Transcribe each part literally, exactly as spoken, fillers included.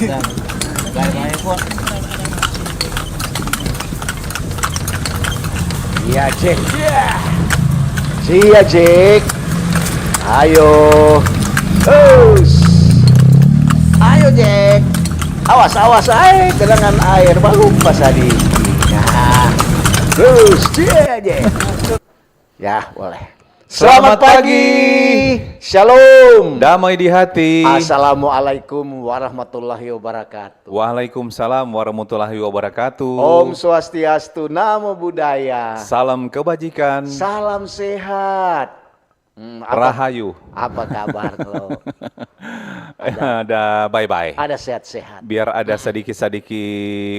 Iya, cek. Iya. Sia, cek. Ayo. Us. Ayo, cek. Awas, awas, ae, genangan aer balumpa sadiki. Nah. Us, sia, cek. Ya, boleh. Selamat pagi. Shalom. Damai di hati. Assalamualaikum warahmatullahi wabarakatuh. Waalaikumsalam warahmatullahi wabarakatuh. Om Swastiastu, Namo Buddhaya. Salam kebajikan. Salam sehat. Hmm, apa, Rahayu. Apa kabar lo? Ada, ada bye-bye. Ada sehat-sehat. Biar ada sadiki-sadiki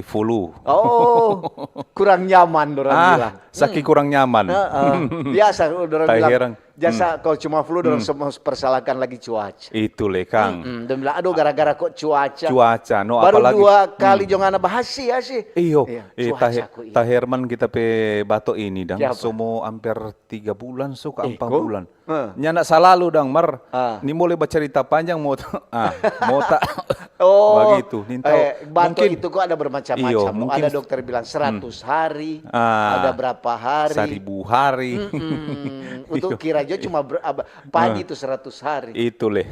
flu. Oh, kurang nyaman dorang bilang. Ah, saki kurang nyaman. Heeh. Biasa dorang bilang. Jasa kalau cuma flu, dorang semua persalahkan lagi cuaca. Itu le, Kang. Mm-mm. Dong bilang, "Aduh, gara-gara kok cuaca." Cuaca, no, baru apalagi dua kali jo ngana bahas sih, ya sih. Iyo, eh, cuaca Tah-, ko ini. Tah Herman kita pe bato ini, dang. Kiapa? So mo amper tiga bulan, so ka ampa bulan. Heeh. Nyanda salalu, dang, mar. Ah. Ni boleh bacerita panjang, mo ta-, ah, mo ta-, Oh, bagitu. Nintau, eh, bato mungkin itu kok ada bermacam-macam. Iyo, mungkin ada dokter bilang seratus hari, ah, ada berapa hari. Seribu hari. Mm-mm. Untuk kira jo cuma ber-, apa, pagi itu seratus hari. Itu le.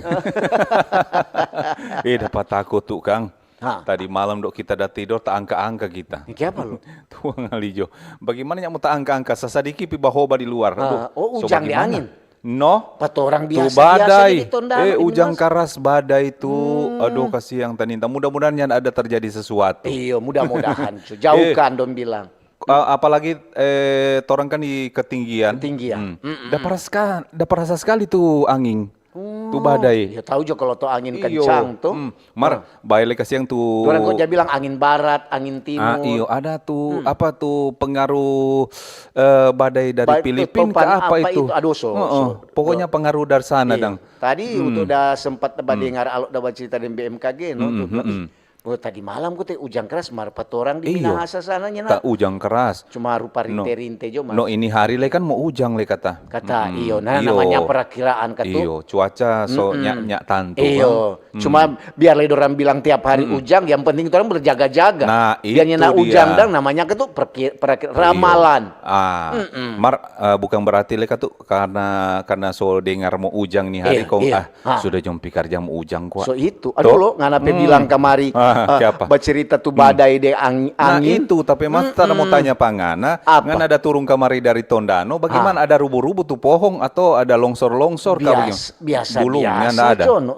Eh, dapa tako tu, Kang. Ha. Tadi malam dok kita da tidor, ta angka-angka kita. Ini kiapa lo? Tuang ali jo. Bagaimana yang mo ta angka-angka? Sasadiki pi bahoba di luar. Aduh, oh, so ujang di bagaimana? Angin. No. Pa torang tu biasa-biasa badai. Di Tondano, eh, ini ujang mas. Karas badai tu. Hmm. Aduh, kasiang taninta. Mudah-mudahan nyanda ada terjadi sesuatu. Iyo, mudah-mudahan. Jauhkan dong bilang. A-, apalagi, eh, torang kan di ketinggian. Ketinggian. Hmm. Mm-mm. Da parasa ska-, da parasa skali tu angin. Tu badai. Ya tahu jo kalau tu angin kencang tu. Hmm. Mar, bae le kasiang tu. Dorang kok ja bilang angin barat, angin timur. Ah, iyo, ada tu, apa tu pengaruh, eh, badai dari Filipin ka apa itu? Aduh, so, so. Pokoknya pengaruh dari sana, dang. Tadi untuk da sempat badengar, alo da bacerita deng B M K G, no, tu bilang, "Ih, oh, tadi malam ko te ujang keras, mar pa torang di Minahasa sana nyanda." Ta ujang keras. Cuma rupa rinte-rinte jo, mar. No, ini hari le kan mo ujang le kata. Kata, iyo. Nah, namanya perakiraan ka tu. Iyo, cuaca so nyak-nyak tantu. Iyo. Cuma biar le dorang bilang tiap hari ujang, yang penting torang berjaga-jaga. Nah, biar nyanda ujang dang, namanya ka tu perki-, peraki-, ramalan. Ah, mar, eh, bukan berarti le ka tu karena, karena so dengar mo ujang ni hari kong, ah, sudah jong pi karja mo ujang kwa. So itu, aduh lo, ngana pe bilang kamari, eh, bacerita tu badai deng ang-, angin. Nah, itu, tapi mas, tadi mo tanya pa ngana, ngana ada turung kamari dari Tondano, bagaimana ada rubu-rubu tu pohong atau ada longsor-longsor ka bagitu? Biasa, biasa jo, no.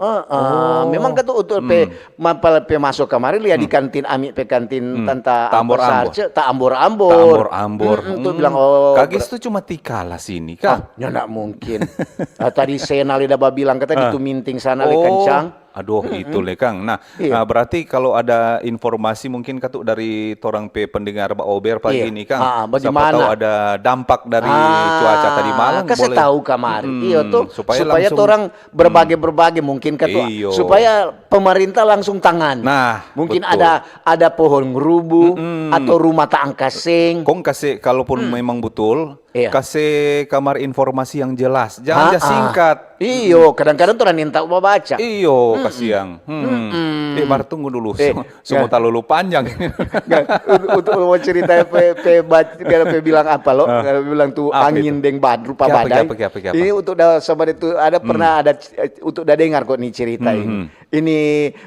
Memang ka tu untuk pe, ma-, pala pe maso kamari, lia di kantin, ami pe kantin, tanta Ambor-Ambor. Ta Ambor-Ambor. Ta Ambor-Ambor. Tu bilang, oh, kagis tu cuma tikala sini, ka? Ah, nyanda mungkin. Ah, tadi Sena le da babilang, kata di Tuminting sana le kencang. Aduh, itu le, Kang. Nah, berarti kalau ada informasi mungkin ka tu dari torang pe pendengar ba ober pagi ni, Kang. Ah, bagaimana? Siapa tahu ada dampak dari cuaca tadi malam, kase boleh tahu kamari. Iyo tu, supaya langsung torang berbage-berbage mungkin ka tu, supaya pemerintah langsung tangan. Nah, mungkin ada, ada pohon rubuh atau rumah taangka seng. Kong kase, kalaupun memang betul, kase kamari informasi yang jelas. Jangan ja singkat. Iyo, kadang-kadang torang nintau babaca. Iyo, kasiang. Eh, mar tunggu dulu. Semua talalu panjang. Untuk, untuk mau cerita pe, pe, pe bilang apa lo? Bilang tu angin deng badai, rupa badai. Ini untuk da, sama itu ada pernah ada, eh, untuk da dengar kok ni cerita ini. Ini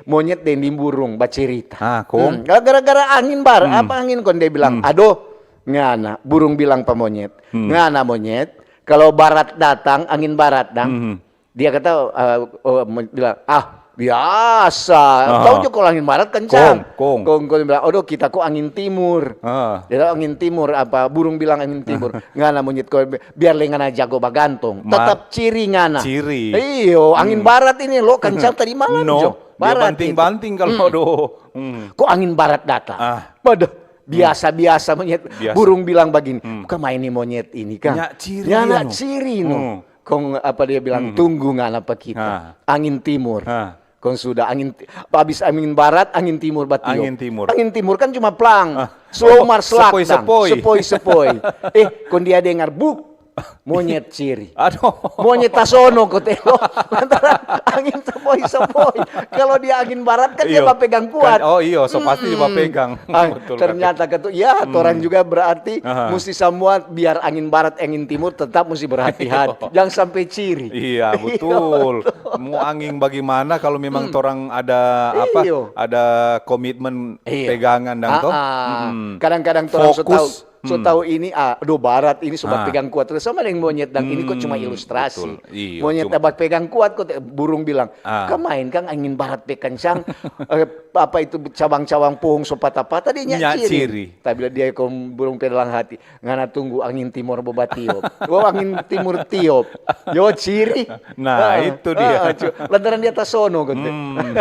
monyet deng burung bacerita. Ah, kong? Gara-gara angin bar, apa angin kong dia bilang? Aduh, ngana, burung bilang pa monyet. Ngana monyet, kalau barat datang, angin barat dang. Dia kata, eh, oh, bilang, "Ah, biasa. Tahu jo kalau angin barat kencang." Kong, kong. Kong, kong bilang, "Aduh, kita kok angin timur." Dia tahu angin timur apa? Burung bilang angin timur. Ngana monyet kok, biar le ngana jago bagantong. Tetap ciri ngana. Ciri. Iyo, angin barat ini lo kencang tadi malam jo. Barat itu. Banting-banting kalau aduh. Kok angin barat datang? Waduh, biasa-biasa monyet. Burung bilang begini, "Bukan main ni monyet ini, Kang." Nyak ciri no. Kong apa dia bilang, "Tunggu ngana pa kita. Angin timur." Kong sudah angin ti-, habis angin barat, angin timur batiup. Angin timur. Angin timur kan cuma plang. Slow mar slak dang. Sepoi-sepoi. Sepoi-sepoi. Eh, kong dia dengar, buk. Monyet ciri. Aduh. Monyet tasono ko teko. Lantaran angin sepoi-sepoi. Kalau dia angin barat kan dia Iyo. bapegang kuat. Kan, oh iyo, so pasti dia bapegang. Ah, Betul, ternyata ketu, ya, orang juga berarti Aha. mesti semua biar angin barat, angin timur tetap mesti berhati-hati. Jangan sampai ciri. Iya, betul. Mau angin bagaimana kalau memang torang ada apa? Iyo. Ada komitmen Iya. pegangan dang toh? Ah, ah. Mm-mm. Kadang-kadang orang so Fokus. tahu, so tahu ini, ah, aduh, barat ini so Ah. pegang kuat terus sama dengan monyet dang ini kok cuma Hmm, ilustrasi. Betul. Iyo, Monyet cuma- pegang kuat kok, burung bilang, Ah. "Kemain kang angin barat pe kencang, eh, apa itu cabang-cabang pohong so patah-patah dia nya Nya ciri." ciri. Tapi dia kong burung pe dalam hati, "Ngana tunggu angin timur mo batiop." Oh, angin timur tiop. Yo ciri. Nah, itu dia. Ah, cu- lantaran dia tasono gitu. Hmm.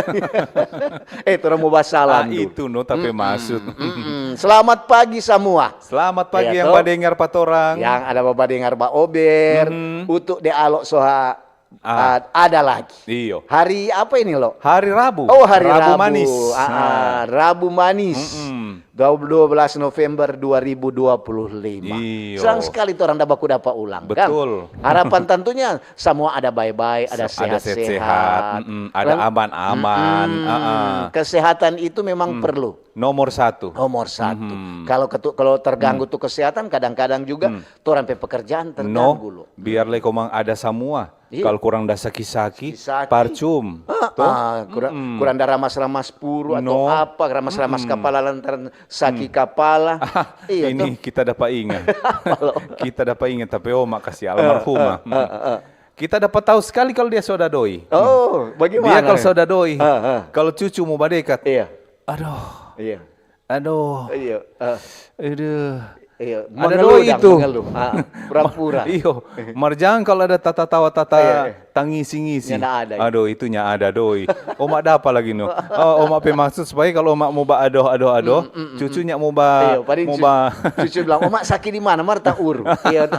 Eh, torang mo basalam Ah, dulu. Itu no tapi maksud. Mm-mm. Selamat pagi semua. Selamat pagi Iya, yang toh? Badengar pa torang. Yang ada Badengar, Ba Ober, Mhm. Utu de Alo Soha, Ah. ah, ada lagi. Iyo. Hari apa ini, Lo? Hari Rabu. Oh, hari Rabu. Rabu manis. Ah, ah, Ah. Rabu manis. Mm-mm. Dua belas November dua ribu dua puluh lima. Iyo. Senang sekali torang da baku dapa ulang, kan? Betul. Harapan tentunya semua ada baik-baik, ada Ada sehat-sehat, sehat-sehat. mm-mm, ada Lang- aman-aman. Mm-mm. Ah, ah. Kesehatan itu memang perlu. Nomor satu. Nomor satu. Mhm. Kalau ketu- kalau terganggu tuh kesehatan, kadang-kadang juga torang pe pekerjaan No, terganggu, Lo. Biar le komang ada semua. Iya. Kalau kurang da saki-saki, Saki-saki. parcum. Ah, Toh? ah, kurang, kurang da ramas-ramas puru atau No. apa, ramas-ramas kapala lantaran saki kapala. Iya, Ini kita dapa ingat. Kita dapa ingat, tapi oma kasi almarhumah. Ah, ah, ah. Kita dapa tahu sekali kalau dia so ada doi. Oh, bagaimana? Dia kalau so ada doi, Ah, ah. Kalau cucu mau badekat, Iya, aduh, iya, aduh, iya. Ah, aduh. Iya, Ada mengeluh doi dang, itu. Mengeluh. Ah, pura-pura. Iyo, mar jang kalau ada tata-tawa tata Iya, iya. tangisi-ngisi. Nyanda ada, iya. Aduh, itu nya ada doi. Oma dapa lagi no. Oh, oma pe maksud supaya kalau oma mau ba ado ado ado, cucunya mau ba Iya, paling mau cu- ba cucu bilang, "Oma, saki di mana?" Mar ta uru. Iya.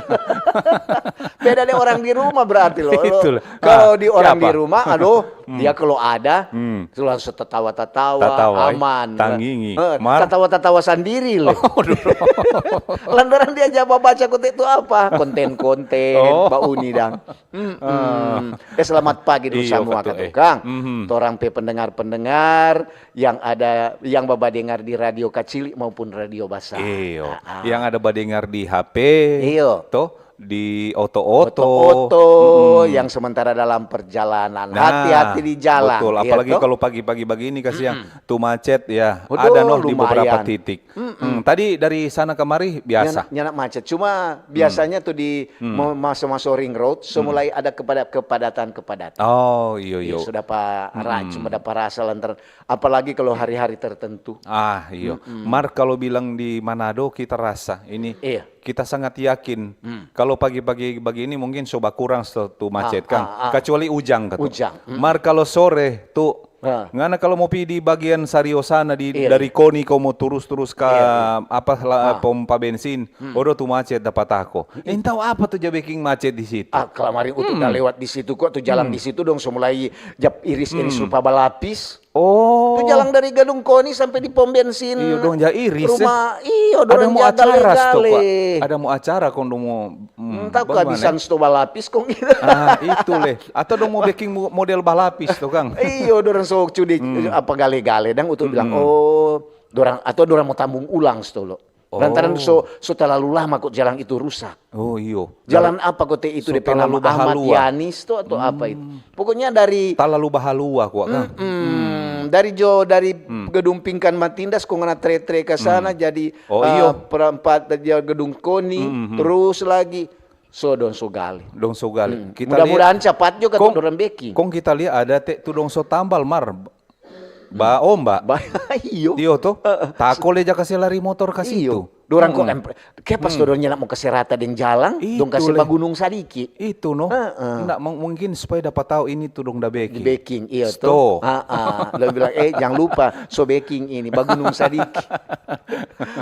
Beda deh orang di rumah berarti, Lo. Lo- Itulah. Kalau Ah, di orang siapa? Di rumah, aduh, dia kalau ada, Hmm. langsung tatawa-tatawa, Tatawa, eh. Aman. Tangingi. Eh, Mar- tatawa-tatawa sandiri, Le. Lantaran dia japa baca kote itu apa? Konten-konten, Oh. Ba Uni dang. Mm-mm. Eh, selamat pagi dulu Iyo, samua katu, katu, eh. Kang. Mhm. Torang pe pendengar-pendengar yang ada, yang babadengar di Radio Kacili maupun Radio Basar. Iyo, Ah, ah. Yang ada badengar di H P, Iyo. Toh di oto-oto. Oto-oto yang sementara dalam perjalanan. Nah, Hati-hati di jalan. Betul, Iya, apalagi toh? Kalau pagi-pagi begini kasihan, tuh macet ya. Waduh, Ada noh di beberapa lumayan. titik. Hmm, tadi dari sana kemari biasa. Nyana, nyana macet. Cuma biasanya tuh di mo- maso-maso ring road, so mulai ada kepada kepadatan-kepadatan. Oh, iyo iyo. Sudah pa ra-, cuma dapa rasa lantaran. Apalagi kalau hari-hari tertentu. Ah, iyo. Mar kalau bilang di Manado kita rasa ini Iya. kita sangat yakin kalau pagi-pagi begini mungkin so bakurang satu macet kan. Ah, ah. Kecuali ujang katu. Ujang. Mar kalau sore tuh Ah. ngana kalau mau pi di bagian Sario sana di Iya, dari Koni kau mau turus-turus ke apa la, pompa bensin, odo tu macet dapat tako. Entau apa tu ja beking macet di situ. Ah, kemarin Utu da lewat di situ kok, tuh jalan di situ dong so mulai jap iris-iris rupa balapis. Oh. Tuh jalan dari Gedung Koni sampai di pom bensin. Iyo dong ja iris. Eh. Rumah, iyo, Ada dorang mau ja acara sto gale-gale. Ada mau acara kong dong mau hmm, Entah bagaimana? Kehabisan sto balapis kong gitu. Ah, itu leh. Atau dong mau beking mo- model balapis tuh, Kang. Iyo, dorang so cudi apa gale-gale dang Utu bilang, "Oh, dorang atau dorang mau tambung ulang sto lo." Lantaran so so terlalu lama kok jalan itu rusak. Oh, iyo. Jalan apa kote itu So depe nama terlalu Ahmad bahalua. Yani sto atau apa itu? Pokoknya dari Talalu bahalua kwa, Kang. Hmm, dari jo dari Gedung Pingkan Matindas kong ngana tre-tre ke sana jadi Oh, eh, iyo. Perempat dari Gedung Koni terus lagi so dong so gali. Dong so gali. Kita Mudah-mudahan lihat cepat juga Kong- kong dorang beking. Kong kita lihat ada te tu dong so tambal mar ba omba. Ba- iyo. Iyo to. Tako le ja kase lari motor ka situ. Dorang kok em- kayak pas dorang nyanda mau kase rata deng jalang, Itu dong kase le. bagunung sadiki. Itu no. Nda mung- mungkin supaya dapat tahu ini tu dong da beking. Beking, iya Sto. to. Ah, ah. Lo bilang, "Eh, jangan lupa, so beking ini, bagunung sadiki."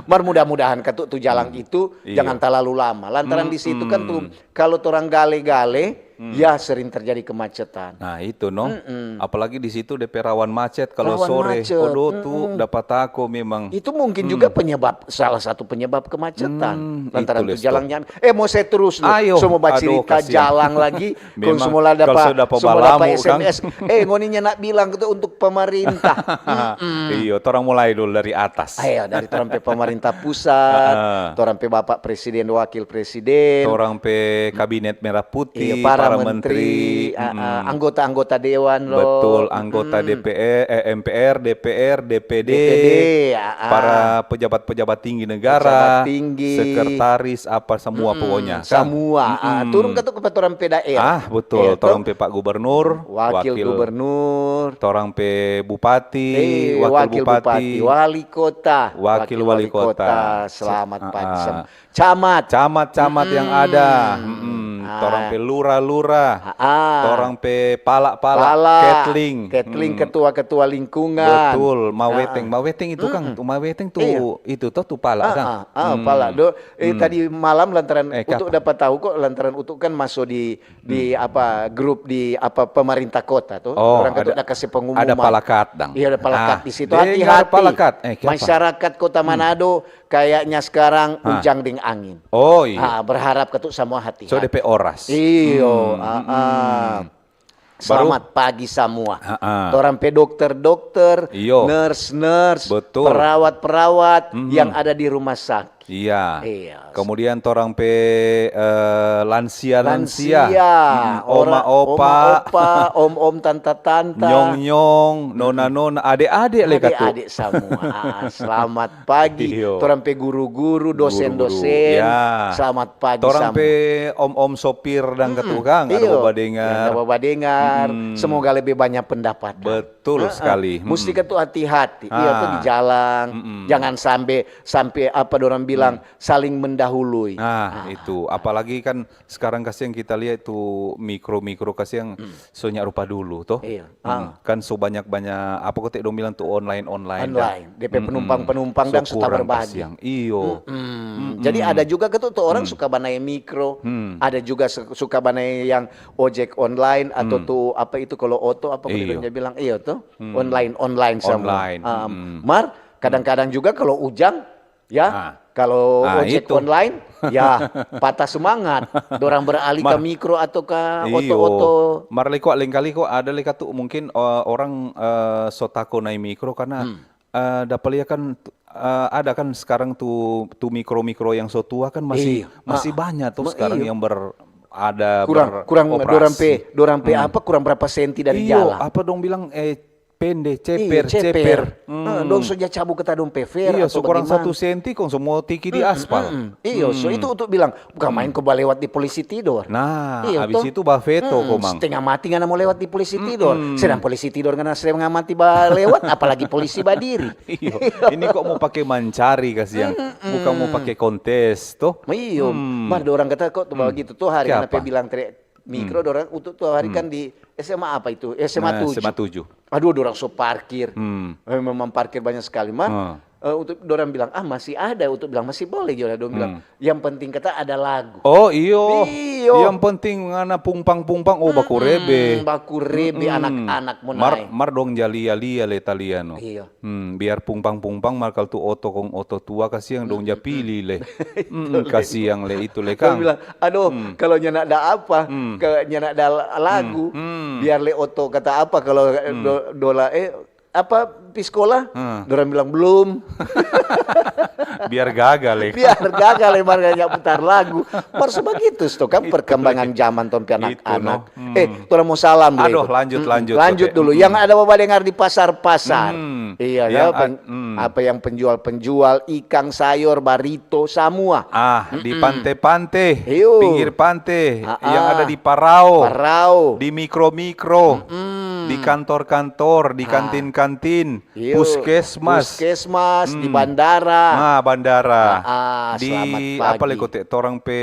Mar mudah-mudahan katu tu jalang itu Iya. jangan terlalu lama. Lantaran di situ kan tuh kalau torang gale-gale, ya sering terjadi kemacetan. Nah, itu no. Apalagi di situ depe rawan macet kalau Rawan sore. Macet. Odo tu dapat tako memang. Itu mungkin juga penyebab salah satu penyebab kemacetan. Hmm, lantaran itu tu jalannya, eh, mau saya terus lo, ayo, semua aduh, bacerita kasihan. Jalan lagi, kong memang semua dapa, kalau sudah semua dapa balamu, Kang. S M S, eh, ngoni nyanda bilang itu untuk pemerintah. Mm-mm. Iyo, torang mulai dulu dari atas. Ayo, dari torang pe pemerintah pusat, heeh, torang pe Bapak Presiden, Wakil Presiden, torang pe Kabinet Merah Putih, iyo, para para menteri, menteri, ah, ah, mm-mm, anggota-anggota dewan lo. Betul, anggota, mm-mm, D P R, eh, M P R, D P R, D P D, D P D, ah, ah, para pejabat-pejabat tinggi negara, pejabat tinggi, sekretaris, apa semua, mm-mm, pokoknya, kan? Semua, ah, mm-mm, turun ka tu, ka torang pe daerah. Ah, betul, iya, torang pe Pak Gubernur, wakil, wakil gubernur, torang pe bupati, eh, wakil, wakil bupati, bupati, wali kota, wakil, wakil wali kota. Wali kota. Selamat pagi, ah, sem-, ah, camat. Camat-camat yang ada. Mm-mm. Mm-mm. Ah. Torang pe lurah-lurah. Ah, ah. Torang pe pala-pala. Pala. Ketling. Ketling, hmm, ketua-ketua lingkungan. Betul. Maweteng. Ah, ah. Maweteng itu, Kang. Mm-mm. Tu maweteng tu, iya, itu to, tu pala, ah, Kang? Ah, ah, pala. Hmm. Do, eh, hmm, tadi malam lantaran, eh, Utu dapa tahu kok, lantaran Utu kan maso di, di, hmm, apa, grup di, apa, pemerintah kota tu. Oh, orang ketuk ada, da kase pengumuman. Ada palakat, dang. Iya, ada palakat di situ. Ah, dengar hati-hati. Palakat. Eh, kiapa? Masyarakat Kota, hmm, Manado, kayaknya sekarang, ah, ujang deng angin. Oh, iya. Ah, berharap katu samua hati-hati. So, depe oras. Iyo, hmm, ah, ah. Hmm. Baru selamat pagi samua. Ah, ah. Torang pe dokter-dokter, iyo, nurse-nurse, betul, perawat-perawat, mhm, yang ada di rumah sakit. Iya. Iya. Kemudian torang pe, eh, lansia-lansia. Lansia, hmm, orang, oma-opa, oma-opa, om-om, tanta-tanta. Nyong-nyong, nona-nona, ade-ade le katu. Ade-ade samua. Ah, selamat pagi. Iyo. Torang pe guru-guru, dosen-dosen. Guru-guru, ya. Selamat pagi samua. Torang pe om-om sopir dang, mm-mm, katu kang, ada, iyo, babadengar. Ada babadengar. Mm-mm. Semoga lebih banyak pendapatan. Betul sekali. Heeh. Mm-mm. Musti katu hati-hati. Iya, tu di jalang. Ah. Mm-mm. Jangan sampe, sampe apa dorang bilang, hmm, saling mendahului. Nah, ah, itu. Apalagi kan sekarang kasiang kita lia tu mikro-mikro kasiang, hmm, so nya rupa dulu, toh. Iya. Hmm. Ah. Kan so banyak-banyak, apa kote dong bilang tu, online-online, online. Depe penumpang-penumpang dang so kurang, suka berbagi. Kasiang. Iyo. Mm-mm. Mm-mm. Jadi ada juga katu tu orang, hmm, suka banae mikro, hmm, ada juga su-, suka banae yang ojek online atau, hmm, tu apa itu kalau oto, apa, iyo, dia bilang, iyo tu, hmm, online, online samua. Online. Ah, mm-mm, mar, kadang-kadang juga kalau ujang, ya, ah, kalau, ah, ojek itu, online, ya, patah semangat. Dorang beralih ka mikro atau ka oto-oto. Mar, iyo. Mar lei kwa, lengkali kwa ada lei katu mungkin, eh, orang, eh, so tako nae mikro karena, hmm, eh, dapa lia kan, eh, ada kan sekarang tu, tu mikro-mikro yang so tua kan masih, iyo, masih, ah, banyak tu ma-, sekarang, iyo, yang ber-, ada kurang, kurang beroperasi. Dorang pe, dorang pe, hmm, apa, kurang berapa senti dari jalang. Iyo, apa dong bilang, eh, pende, ceper, iyo, ceper, ceper. Hmm. Eh, dong so ja cabu kata dong pe fer. Iyo, atau so kurang bagimana. Satu senti kong so mo tiki di aspal. Mm-mm. Iyo, so itu untuk bilang, bukan main ko balewat di polisi tidor. Nah, iyo, abis to? Itu bafeto, mm-mm, komang. Setengah mati ngana mo lewat di polisi tidor. Mm-mm. Sedang polisi tidor ngana setengah mati balewat, apalagi polisi badiri. Iyo, ini kok mo pake mancari kasiang, mm-mm, bukan mo pake kontes, to? Iyo, hmm, mar dorang kata kok tu, hmm, bagitu tu hari kiapa? Ngana pe bilang tre-, mikro, hmm, dorang untuk tu hari, hmm, kan di S M A apa itu? S M A tujuh. Nah, S M A tujuh. Aduh, dorang so parkir. Hmm. Eh, memang parkir banyak sekali, mar. Hmm. Eh, untuk dorang bilang, "Ah, masih ada." Untuk bilang, "Masih boleh," juga dong bilang. Hmm. Yang penting kata ada lagu. Oh, iyo. Iyo. Yang penting ngana pungpang-pungpang, oh, baku rebe. Mm-mm, baku rebe, mm-mm, anak-anak mo nae. Mar, mar dong ja lia-lia le taliano. Iyo. Hmm, biar pungpang-pungpang, mar kal tu oto kong oto tua kasiang dong ja pili le. Mm-mm. Mm-mm, kasiang le itu le, kang. Dong bilang, "Aduh, hmm, kalau nyanda ada apa, hmm, ke, nyanda ada la-, lagu, hmm, hmm, biar le oto kata apa kalau, eh, hmm, do-, dola, eh, apa, pi skola?" Hmm. Dorang bilang, "Belum." Biar gagal le. Biar gagal le, mar nyanda putar lagu. Mar so bagitu sto kan perkembangan zaman tong pe anak-anak. Itu, no. Hmm. Eh, torang mo salam dulu. Aduh, lanjut, mm-mm, lanjut, lanjut dulu. Mm-mm. Yang ada babadengar di pasar-pasar. Hmm. Iya, yang ya, ad-, pen-, hmm, apa yang penjual-penjual, ikang, sayor, barito, samua. Ah, di pante-pante, iyo, pinggir pante, ah, yang ada di parao, parao, di mikro-mikro, mm-mm, di kantor-kantor, di, ah, kantin-kantin. Iyo, puskesmas. Puskesmas, di, hmm, bandara. Ah, bandara. Ah, ah, di selamat pagi. Apa le kote, torang pe,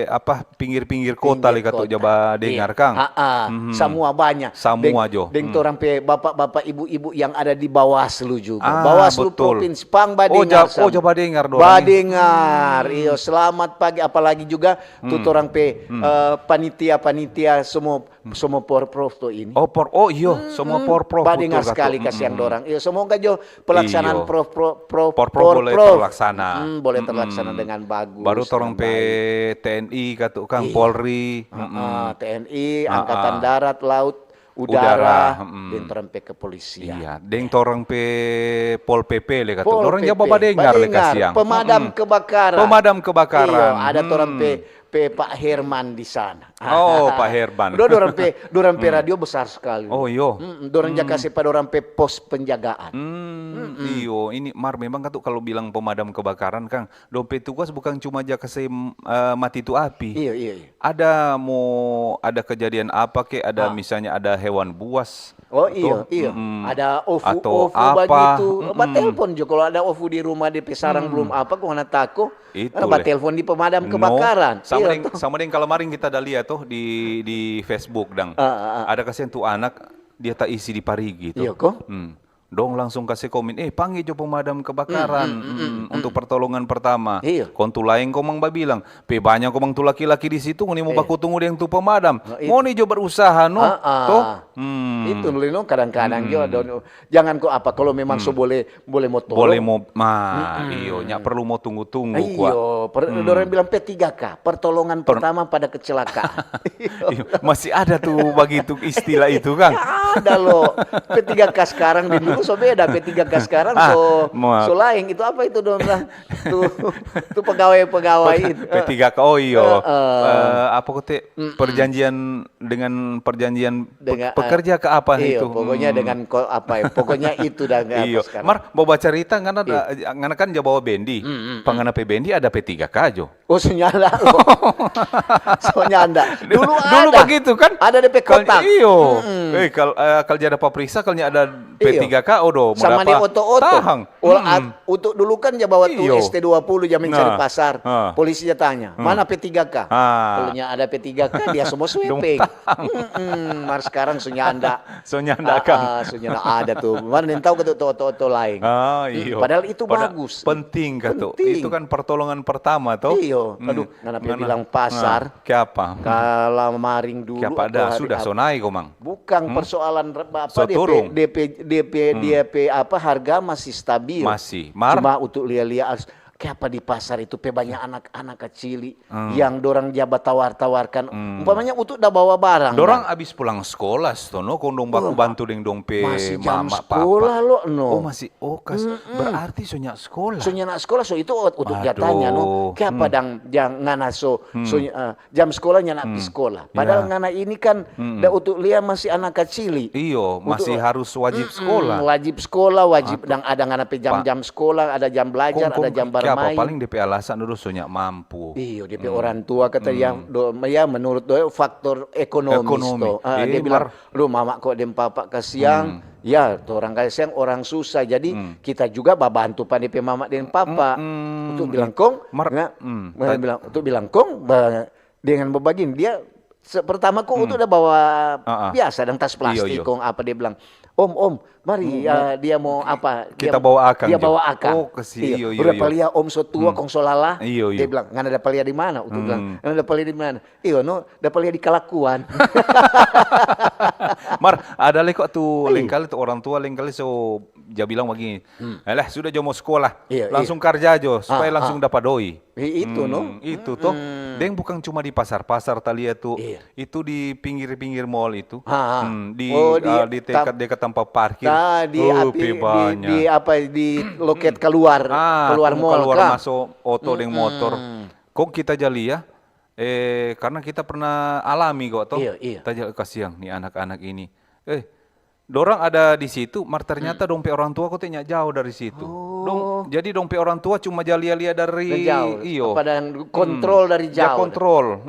apa, pinggir-pinggir kota le katu ja badengar, kang. Iya. Ah, ah, mhm, samua banya. Samua jo. Deng, deng, hmm, torang pe bapak-bapak, ibu-ibu yang ada di Bawaslu juga. Ah, Bawaslu, betul, provinsi, pang badengar. Oh, ja-, oh, ja badengar dorang. Badengar. Hmm. Iyo, selamat pagi. Apalagi juga tu, hmm, torang pe, hmm, eh, panitia-panitia semua Semua por prof to ini. Oh, por, oh iyo, semua por prof, betul, Katu. Badengar sekali kasiang dorang. Iyo, semoga jo pelaksanaan prof, prof, prof, por prof boleh terlaksana. Boleh terlaksana dengan bagus. Baru torang pe T N I, Katu, kan, Polri. T N I, Angkatan Darat, Laut, Udara, deng torang pe kepolisian. Iya, deng torang pe Pol P P le, Katu. Dorang ja badengar le kasiang. Pemadam kebakaran. Pemadam kebakaran. Iyo, ada torang pe, pe Pak Herman di sana. Oh, Pak Herman. Udah, dorang pe, dorang pe radio besar sekali. Oh, iyo. Dorang ja kase pa dorang pe pos penjagaan. Iyo, ini mar memang, Katu, kalau bilang pemadam kebakaran, kang, dong pe tugas bukan cuma ja kase, eh, mati tu api. Iyo, iyo, iyo. Ada mo, ada kejadian apa ke, ada misalnya ada hewan buas. Oh, iyo, iyo. Ada ofu, ofu bagitu. Batelpon jo kalau ada ofu di rumah, di pe sarang belum apa, kong ngana tako. Itu le. Batelpon di pemadam kebakaran. Sama deng, sama deng kalamaring kita da lia toh di, di Facebook, dang. Ada kasiang tu anak, dia taisi di parigi toh. Iyo, ko? Dong langsung kase komen, "Eh, pangge jo pemadam kebakaran, untuk pertolongan pertama." Iyo. Kong tu laeng komang babilang, "Pe banya komang tu laki-laki di situ, ngoni mo baku tunggu deng tu pemadam. Ngoni jo berusaha, no?" Toh? Itu, Lino, kadang-kadang jo, jangan ko apa, kalau memang so boleh, boleh mo tolong. Boleh mo, ma, iyo, nya perlu mo tunggu-tunggu, kwa. Iyo, dorang bilang P tiga K, pertolongan pertama pada kecelakaan. Iyo, masih ada tu bagitu istilah itu, kang? Ada lo. P tiga K sekarang deng dulu so beda. P tiga K sekarang so, so laeng. Itu apa itu dong bilang? Tu, tu pegawai-pegawai itu. P tiga K, oh iyo. Eh, apa kote, perjanjian dengan perjanjian pe-, pekerja ke apa itu? Pokoknya dengan apa ya? Pokoknya itu dah. Iyo. Mar, bawa cerita, ngana kan ja bawa bendi. Pangana pe bendi ada P tiga K jo. Oh, so nyanda lo. So nyanda. Dulu ada. Dulu begitu, kan? Ada de pe kotak. Iyo. Eh, kal, eh, kal ja ada papriksa, kal nya ada P tiga K, odo, mo dapa oto-oto. Tahang. Untuk dulu kan ja bawa tu S T dua puluh, ja mencari pasar. Polisi ja tanya, "Mana P tiga K?" Kalau nya ada P tiga K, dia semua sweeping. Mar sekarang so nyanda. So nyanda, kang. So nyanda ada tu. Mar nintau ke tu oto-oto laeng. Padahal itu bagus. Penting ka tu. Itu kan pertolongan pertama, to? Iyo. Aduh, ngana pe bilang pasar. Kiapa? Kalamaring dulu. Kiapa ada? Sudah, so nae komang. Bukan persoalan apa, so turung. De pe, de pe, dia pe apa, harga masih stabil. Masih. Mar? Cuma untuk lia-lia, kiapa di pasar itu pe banyak anak-anak kacili yang dorang ja batawar-tawarkan. Umpamanya untuk da bawa barang. Dorang abis pulang skola, sto, no, kong dong baku bantu deng dong pe mama, papa. Masih jam skola lo, no. Oh, masih, oh, kas-, berarti so nya skola. So nya na skola, so itu untuk ja tanya, no. Kiapa dang, dang ngana so, so, eh, jam skola nyanda pi skola. Padahal ngana ini kan da untuk lia masih anak kacili. Iyo, masih harus wajib skola. Wajib skola, wajib dang ada ngana pe jam-jam skola, ada jam belajar, ada jam bermain. Paling de pe alasan dulu so nya mampu. Iyo, de pe orang tua kata ya, do, ya menurut do, faktor ekonomis to. Ah, dia bilang, "Lu mama kok deng papa kasiang, ya, torang kasiang orang susah. Jadi kita juga babantu pa de pe mama deng papa." Untuk bilang kong, bilang, untuk bilang kong, ba-, dengan babagin, dia se-, pertama ko Utu da bawa biasa dang tas plastik kong apa, dia bilang, "Om, om, mari, eh, dia mo apa, dia bawa akang, dia bawa akang." Oh, kasiang. Iyo, iyo, iyo. Uda palia om so tua kong so lala. Iyo, iyo. Dia bilang, "Ngana da palia di mana?" Utu bilang, "Ngana da palia di mana?" Iyo, no, da palia di kalakuan. Mar, ada lei ko tu lengkali tu orang tua lengkali so ja bilang bagini, "Alah, sudah jo mo skola, langsung karja jo, supaya langsung dapa doi." I-, itu, no? Itu to. Deng bukang cuma di pasar-pasar talia tu, itu di pinggir-pinggir mall itu. Di, oh, di, ah, di dekat, dekat tampa parkir. Di, di apa, di loket kaluar, kaluar mall, kaluar maso oto deng motor. Kong kita ja lia, eh, karna kita pernah alami ko to. Iya, iya. Kita ja kasiang ni anak-anak ini. Eh, dorang ada di situ, mar ternyata dong pe orang tua kote nya jao dari situ. Oh. Dong, jadi dong pe orang tua cuma ja lia-lia dari jao. Iyo. Apa, dang kontrol dari jao. Ja kontrol.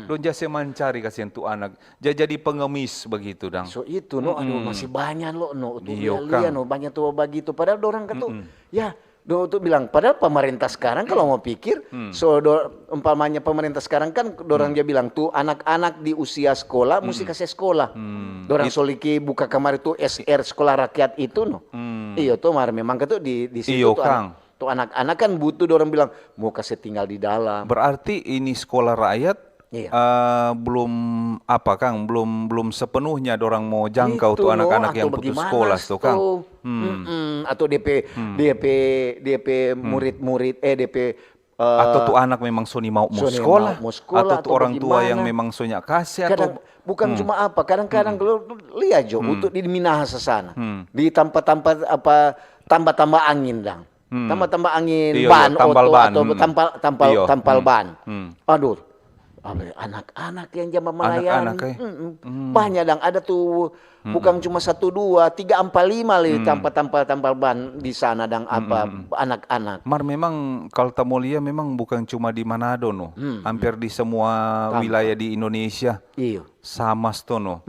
Dong ja se mancari kasiang tu anak. Ja jadi pengemis begitu dang. So itu, no, aduh, masih banya lo, no, tu lia-lia, no, banya tu bagitu. Padahal dorang katu, ya, do, tu bilang, padahal pemerintah sekarang kalau mau pikir, so, do, umpamanya pemerintah sekarang kan dorang ja bilang tu anak-anak di usia sekolah musti kase sekolah. Dorang so liki buka kamari tu S R, sekolah rakyat itu, no. Iyo, to, mar memang katu di, di situ tu anak, tu anak-anak kan butuh, dorang bilang mau kase tinggal di dalam. Berarti ini sekolah rakyat Iya. Eh, belum apa, Kang, belum, belum sepenuhnya dorang mau jangkau tu anak-anak yang putus sekolah tu, Kang. Hmm. Mm-mm. Atau depe, depe, depe murid-murid, eh, depe, eh, atau tu anak memang so nimau mo sekolah, atau tu orang tua yang memang so nya kase, atau kadang bukan cuma apa, kadang-kadang kalau lia jo, untuk di Minahasa sana, di tampa-tampa apa, tamba-tamba angin dang. Tamba-tamba angin, iyo, ban, tambal oto, ban, atau tampal, tampal, tampal ban. Aduh, anak-anak yang jam melayani. Anak-anak, eh. Banyak dang, ada tu, bukan cuma satu, dua, tiga, ampa, lima lei tampal, tampal, tampal ban di sana dang, apa, anak-anak. Mar memang kalau ta mo lia, memang bukan cuma di Manado, no. Hampir di semua wilayah di Indonesia. Iyo. Sama sto no.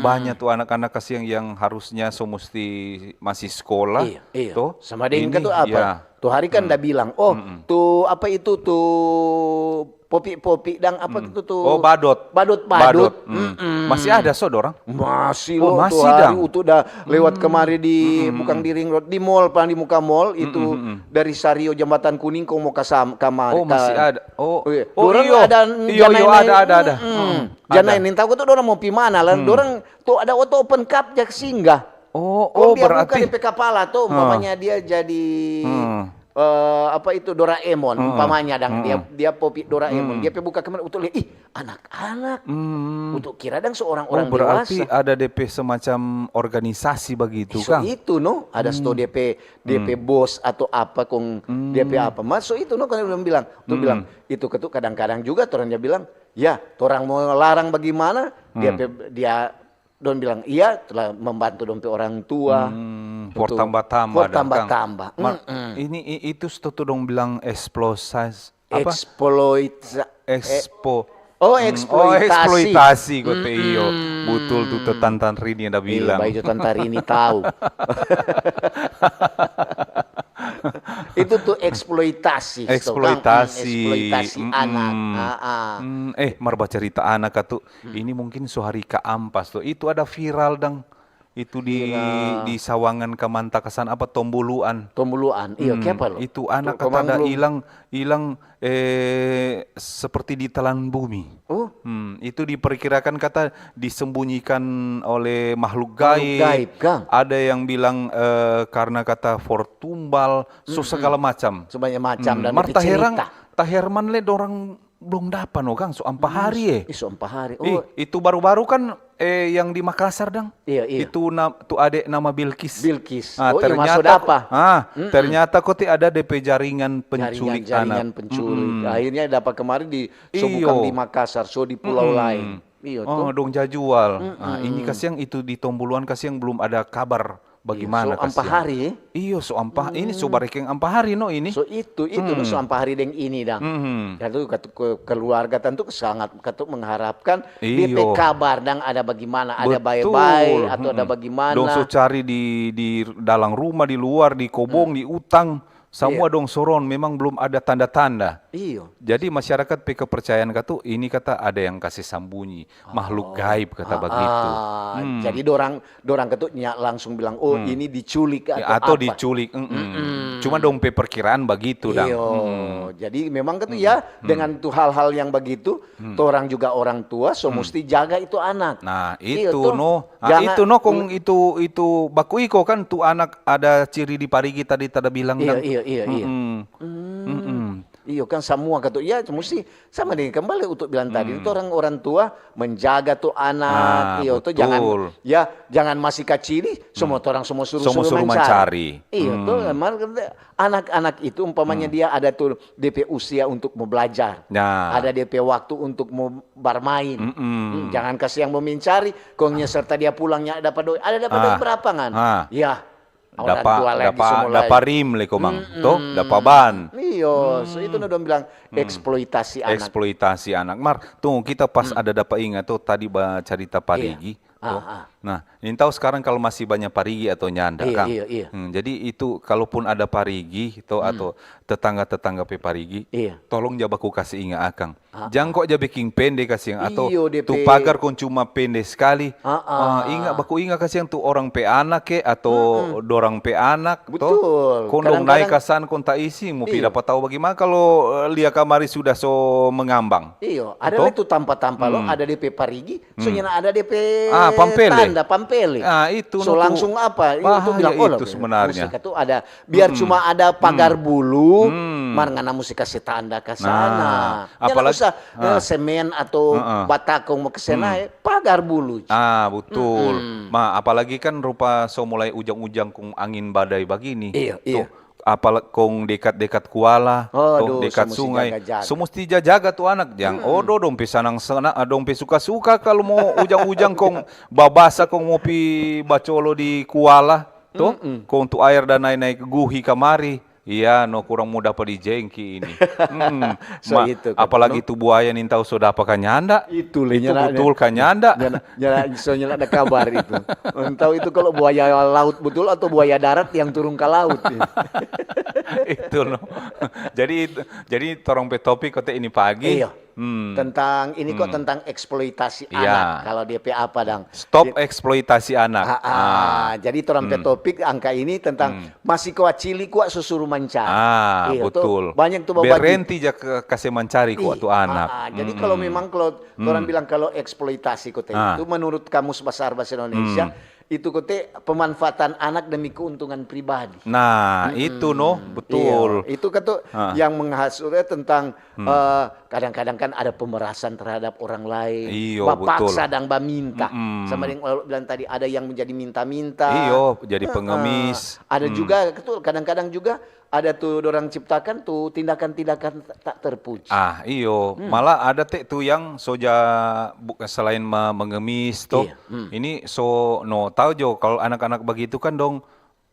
Banya tu anak-anak kasiang yang harusnya so musti masih sekolah, to? Sama deng katu apa? Tu hari kan da bilang, oh, tu apa itu, tu popi-popi dang apa itu tu? Oh, badot. Badot-badot. Masih ada so dorang? Masih lo, tu hari utu da lewat kemari di, bukang di ring road, di mall, paling di muka mall itu, dari Sario Jambatan Kuning kong mo kasam-, kamari. Oh, masih ada. Oh, dorang iyo. Ada. Iyo, ada, ada, ada. Jana ini tau tu dorang mo pi mana la. Dorang tu ada oto open cup ja singgah. Oh, oh, dia buka berarti depe kapala tu, umpamanya dia jadi, eh, apa itu, Doraemon, umpamanya dang, dia, dia popi Doraemon, dia pe buka kemana, utu lia, ih, anak-anak. Utu kira dang seorang orang dewasa. Oh, berarti ada depe semacam organisasi bagitu, Kang? Itu no, ada sto depe, depe bos atau apa kong, depe apa. Maso itu no, kan bilang, tu bilang, itu ketu kadang-kadang juga torang ja bilang, ya, torang mo larang bagimana, dia pe, dia, dong bilang, iya, telah membantu dong pe orang tua. For tamba-tamba dang, Kang. Tamba-tamba. Mar, ini, i-, itu sto tu dong bilang eksplosas-, apa? Eksploita-, Ekspo-, oh, eksploitasi. Oh, eksploitasi, kote iyo. Butul tu, tu Tantan Rini da bilang. Baik, tu Tantan Rini tau. Itu tu eksploitasi, to, Kang? Eksploitasi. Eksploitasi anak. Ah, ah. Eh, mar bacarita anak katu. Ini mungkin so hari kaampa sto. Itu ada viral dang. Itu di, di Sawangan Kamanta kasan apa, Tombuluan. Tombuluan, iyo, kiapa lo? Itu anak kata ada ilang, ilang, eh, seperti ditelan bumi. Oh. Itu diperkirakan kata disembunyikan oleh makhluk gaib. Makhluk gaib, Kang. Ada yang bilang, eh, karena kata for tumbal, so segala macam. Sebanyak macam dan mar cerita. Taherang, taherman le dorang blong dapa no, Kang, so ampa hari, eh. Ih, so ampa hari. Ih, itu baru-baru kan, eh, yang di Makassar dang. Iya, iya. Itu na-, tu ade nama Bilkis. Bilkis. Ah, oh, iya, ternyata maso dapa. Ah, ternyata kote ada depe jaringan penculik anak. Jaringan penculik. Akhirnya dapa kemari di, so bukang di Makassar, so di pulau lain. Iyo, oh, dong jajual. Nah, ini kasiang itu di Tombuluan kasiang belum ada kabar. Bagimana kasiang? Iyo, so ampa hari, eh? Iyo, so ampa, ini so barekeng ampa hari no ini. So itu, itu no so ampa hari deng ini dang. Katu, katu ke-, keluarga tentu sangat katu mengharapkan depe kabar dang ada bagimana, ada bae-bae atau ada bagimana. Dong so cari di, di dalam rumah, di luar, di kobong, di utang. Samua dong soron, memang belum ada tanda-tanda. Iyo. Jadi masyarakat pe kepercayaan katu, ini kata ada yang kase sambunyi, makhluk gaib kata bagitu. Jadi dorang, dorang katu nya langsung bilang, "Oh, ini diculik atau apa?" Atau diculik, mm-mm. Cuma dong pe perkiraan bagitu dang. Iyo. Jadi memang katu ya, dengan tu hal-hal yang bagitu, torang juga orang tua so musti jaga itu anak. Nah, itu no. Ah, itu no kong itu, itu baku iko kan tu anak ada ciri di parigi tadi tada bilang dang. Iyo, iyo, iyo. Iyo kan samua katu. Ya, musti sama deng kembali untuk bilang tadi, torang orang tua menjaga tu anak, iyo tu, jangan, ya, jangan masih kacili, semua torang semua suruh, suruh mancari. Iyo tu, mar anak-anak itu umpamanya dia ada tu depe usia untuk mo blajar, ada depe waktu untuk mo barmain. Jangan kasi yang mo mencari, kong nya serta dia pulang nya dapa doi. Ada dapa doi berapa ngan? Ya, orang tua lagi semua lagi. Dapa rim le komang, to? Dapa ban. Iyo, so itu no dong bilang eksploitasi anak. Eksploitasi anak. Mar, tunggu, kita pas ada dapa inga to, tadi bacarita parigi, to? Nah, nintau skarang kalu masi banya parigi atau nyanda, Iya, kang. Iya, iya. Hmm, jadi itu, kalaupun ada parigi to, atau tetangga-tetangga pe parigi, Iya. tolong ja baku kasi inga akang. Jang kok ja beking pende kasiang, atau Iyo, depe. Tu pagar kong cuma pende skali. Ah, ah. Ah, inga, baku inga kasiang tu orang pe anak ke, atau dorang pe anak to. Betul. Kong dong Kadang-kadang nae ka sana kong taisi, mo pi Iyo. Dapa tau bagimana kalu, eh, lia kamari sudah so mengambang. Iyo, ada To? Lei tu tampa-tampa lo, ada depe parigi, so nyanda ada depe Ah, pampele. Tanda, pampele. Ah, itu So no tu langsung apa? Itu bahaya bilang, oh, itu sebenarnya. Musik itu ada, biar cuma ada pagar bulu, mar ngana musti kasi tanda ka sana. Nah, Nyanda apalagi- usah eh, semen atau bata kong mo kasi sana, eh, pagar bulu. Ah, betul. Ma, apalagi kan rupa so mulai ujang-ujang kong angin badai bagini. Iya, To, iya. Apala kong dekat-dekat kuala, to, Aduh, dekat so musti sungai. jaga-jaga. So musti jaga-jaga tu anak, jang. Odo dong pe sanang-sanang, ah, dong pe suka-suka kalu mo ujang-ujang kong babasa kong mo pi bacolo di kuala, to, kong tu aer da nae-nae guhi kamari. Iya, no kurang mo dapa di jengki ini. Mm, So itu kan, apalagi tu buaya nintau so dapa ka nyanda. Itu le, Itu nyanda- betul ka nyanda. Nyanda, nyanda, so nyanda ada kabar itu. Entah itu kalau buaya laut betul atau buaya darat yang turun ke laut. Itu no. Jadi, jadi torang pe topik kote ini pagi. Iya. Tentang ini kok, tentang eksploitasi Iya. anak. Kalau depe apa dang? Stop eksploitasi anak. Ah, ah. Jadi torang pe topik angka ini tentang masih kacili kwa so suru mancari. Ah, Iya, betul. Banyak tu babagi. Berhenti ja ke, kase mancari kwa tu anak. Ah, ah. Jadi kalau memang kalau orang bilang kalau eksploitasi kote itu, menurut Kamus Basar Bahasa Indonesia, itu kote pemanfaatan anak demi keuntungan pribadi. Nah, itu no, betul. Iya, itu kan tuh yang menghasut tentang eh, kadang-kadang kan ada pemerasan terhadap orang lain. Iyo, Bapaksa betul. Dang baminta. Sama deng bilang tadi, ada yang menjadi minta-minta. Iyo, jadi pengemis. Ada juga tuh kadang-kadang juga ada tuh dorang ciptakan tuh tindakan-tindakan tak, tak terpuji. Ah, iyo. Malah ada te tu yang so ja bu-, selain ma-, mengemis to. Iya. Ini so no tau jo kalau anak-anak begitu kan dong,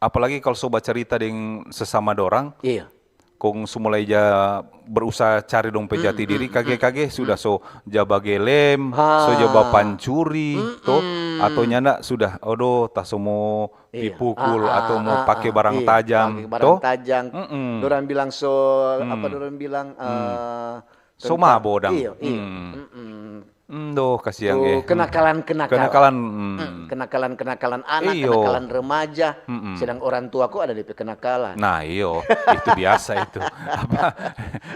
apalagi kalau so bacerita deng sesama dorang, Iya. kong su mulai ja berusaha cari dong pe jati diri, kage-kage sudah so ja bagelem, Ha. so ja bapancuri, to, atau nyanda sudah, aduh, ta so mo Iya. dipukul Ah, ah, atau mo ah, pake ah, barang iya, tajam, pake barang to? tajam. Mm-mm. Dorang bilang so, apa dorang bilang, eh, So tentang- mabo dang. Iya, iya. Hmm. Mm-mm. Hmm, doh, kasiang Tuh, eh. Kenakalan-kenakalan. Kenakalan, hmm. Hmm, kenakalan-kenakalan anak, Iyo. Kenakalan remaja. Mm-mm. Sedang orang tua kok ada depe kenakalan. Nah, iyo, itu biasa itu. Apa?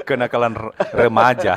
Kenakalan re-, remaja.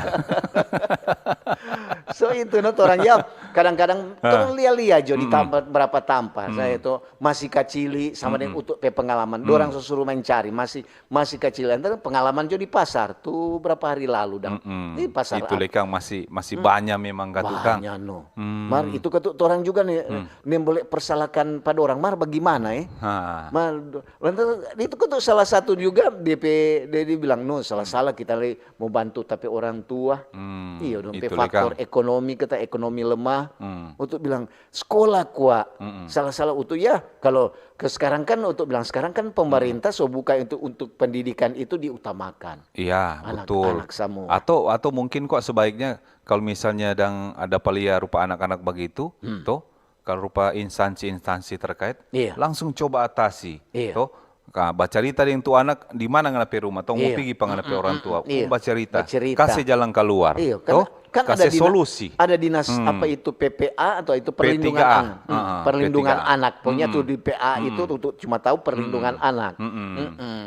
So itu no, orang ya kadang-kadang orang lia-lia jo di tampa, berapa tampa. Saya itu masih kacili sama deng untuk pe pengalaman. Dorang so suru mancari, masih masih kacili. Antara pengalaman jo di pasar tu berapa hari lalu dang. Mm-mm. Di pasar Itu apa? Lekang masih masih banyak memang katu kang. Banyak no. Hmm. Mar itu katu orang juga nih, nem boleh persalahkan pada orang. Mar bagaimana eh? Ha. Mar lantas itu katu salah satu juga depe dia, dia bilang no, salah-salah kita lagi mau bantu tapi orang tua. Hmm, Iya dong, pe itu faktor Lekang. Ekonomi, kita ekonomi lemah. Hmm. Untuk bilang sekolah kwa, salah-salah untuk ya. Kalau ke sekarang kan untuk bilang sekarang kan pemerintah so buka itu untuk pendidikan itu diutamakan. Iya, Anak- betul. anak semua. Atau atau mungkin kok sebaiknya kalau misalnya dang ada palia rupa anak-anak begitu, Hmm. toh, kalau rupa instansi-instansi terkait, Iya. langsung coba atasi, Iya. toh. Ka, bacarita deng tu anak di mana ngana pe rumah, tong mo Iya. pigi pa ngana pe orang tua, iya. kong bacarita, Bacarita. Kase jalan kaluar, Iya, kan, toh, kan ada kase dina- solusi. Ada dinas Hmm. apa itu P P A atau itu perlindungan P tiga A. anak. Hmm, Ah, perlindungan P tiga A. anak. Pokoknya Hmm. tuh di P A itu Hmm. tuh, tuh cuma tahu perlindungan Hmm. anak. Mm-mm. Mm-mm.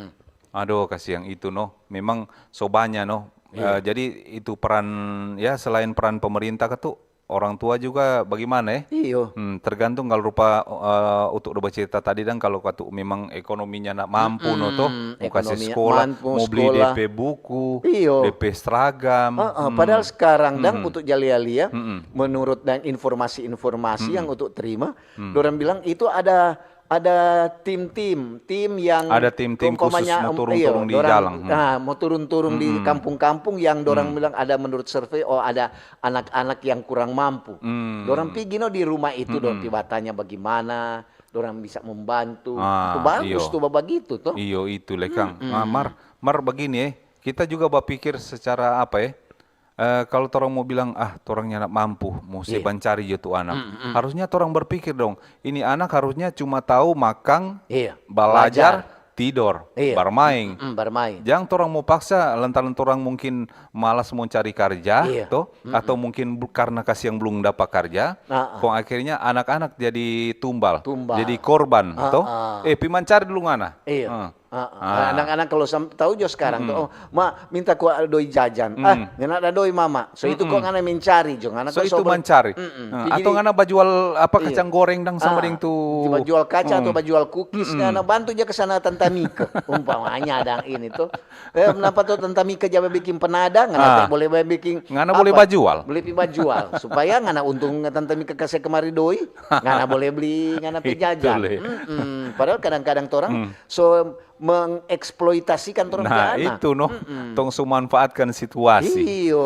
Aduh, kasiang itu no. Memang so banya no. Iya. Eh, jadi itu peran, ya, selain peran pemerintah katu, orang tua juga bagaimana eh? Iyo. Hmm, tergantung kalau rupa eh, untuk udah bercerita tadi dan kalau katu memang ekonominya nak mampu no toh, Mm-mm, mau kasih ekonominya sekolah, mampu, mau beli sekolah. D P buku, Iyo. D P seragam. Ah, ah, Hmm. Padahal sekarang dang Mm-mm. untuk jalia-lia, Mm-mm. menurut dan informasi-informasi yang untuk terima, Hmm. dorang bilang itu ada ada tim-tim, tim yang Ada tim-tim khusus umpamanya, mau em, turun-turun iyo, di dorang, jalan. Hmm. Nah, mau turun-turun di Mm-mm. kampung-kampung yang dorang Hmm. bilang ada menurut survei, oh ada anak-anak yang kurang mampu. Hmm. Dorang pigi no di rumah itu, dorang Mm-mm. pi batanya bagaimana, dorang bisa membantu. Ah, Itu bagus iyo. Tuh bagitu toh. Iyo itu Lekang. Mm-mm. Nah, mar mar begini eh, kita juga berpikir secara apa eh? eh, kalau torang mo bilang, "Ah, torang nyanda mampu, mo se Iya. bancari jo tu anak." Mm, mm. Harusnya torang berpikir dong, ini anak harusnya cuma tau makang, Iya. balajar, Balajar. tidor, Iya. barmaeng. Mm, mm, barmaeng. Jang torang mo paksa lantaran torang mungkin malas mo cari karja, Iya. to? Mm, Atau mm. mungkin bu-, karna kasiang blum dapa karja, Ah, ah. kong akhirnya anak-anak jadi tumbal, Tumbal. jadi korban, Ah, to? ah. Eh, pi mancari dulu ngana. Iya. Ah. Ah, ah. Ah. Anak-anak kalau sam-, tahu jo sekarang tuh, Mm. "Oh, Ma, minta kwa doi jajan." Mm. "Ah, nyanda ada doi, Mama." So, itu Mm-mm. kok ngana mencari jo, ngana So, kok itu sobol-, mancari. Mm-mm. Ah, Jadi atau ngana bajual apa, Iya. kacang goreng dang sama Ah, deng tu. bajual kaca atau Mm. bajual cookies, Mm-mm. ngana bantu ja ke sana Tanta Mika. Umpamanya dang ini tuh. Eh, kenapa tuh Tanta Mika ja bikin penada, ngana Ah. tak boleh bikin Ngana apa? boleh bajual. Boleh pi bajual. Supaya ngana untung Tanta Mika kase kemari doi, ngana boleh beli ngana pe Itu jajan. le. Mm-mm. Padahal kadang-kadang torang Hmm. so mengeksploitasikan torang pe Nah, anak. itu no. Mm-mm. Tong so manfaatkan situasi. Iyo,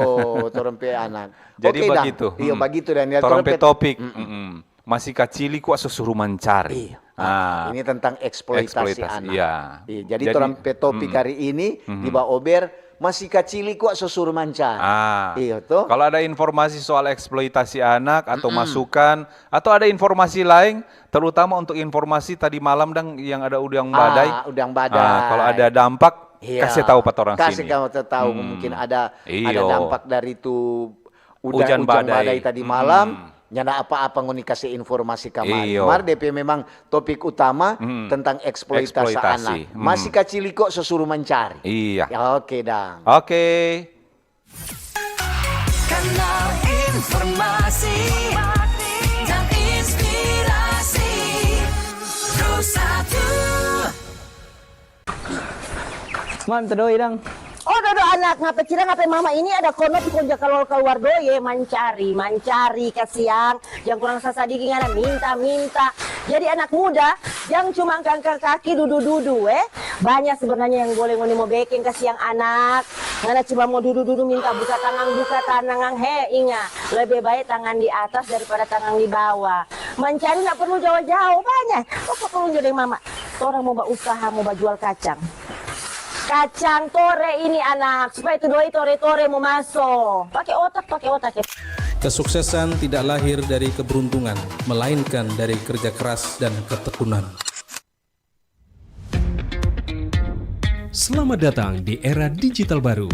torang pe anak. Jadi Oke, dang. bagitu. Iyo, Mm. bagitu, Daniel. Torang Torang pe pe topik. Mm-mm. Mm-mm. Masih kacili kwa so suru mancari. Iya. Ah. Ini tentang eksploitasi Eksploitasi, anak. iya. Iya, jadi Jadi, torang pe topik mm. hari ini, Mm-mm. di Baober, masih kacili kwa so suru mancari. Ah. Iya, to? Kalau ada informasi soal eksploitasi anak atau Mm-mm. masukan, atau ada informasi lain, terutama untuk informasi tadi malam dang yang ada udang badai. Ah, udang badai. Ah, kalau ada dampak, Iya. kase tau pa torang Kase sini. kase tau, Hmm. mungkin ada, ada Iyo. dampak dari tu uda-, Ujan ujan badai. badai tadi Mm-mm. malam, nyanda apa-apa ngoni kase informasi kamari. Iyo. Mar depe memang topik utama Mm. tentang eksploitasi Eksploitasi. anak. Mm. Masih kacili kwa so suru mancari. Iya. Ya, oke dang. Oke. Kanal informasi dan inspirasi. Pro satu. Manta doi dang. Oh, dodo anak, ngapa cira ngapa mama ini ada kono pi konja kaluar-kaluar doi, eh, mancari, mancari, kasiang, jang kurang sasadiki ngana minta, minta. Jadi anak muda, jang cuma angka-angka kaki dudu-dudu, eh. Banya sebenarnya yang boleh ngoni mo bekeng, kasiang anak. Ngana cuma mo dudu-dudu minta buka tangang, buka tanangang, he, inga, lebe bae tangan di atas daripada tangang di bawa. Mancari nda perlu jao-jao, banya. Kok perlu jo deng mama. Torang mo bausaha, mo bajual kacang. Kacang tore ini, anak, supaya tu doi tore-tore mo maso. Pake otak, pake otak, ya. Kesuksesan tidak lahir dari keberuntungan, melainkan dari kerja keras dan ketekunan. Selamat datang di era digital baru.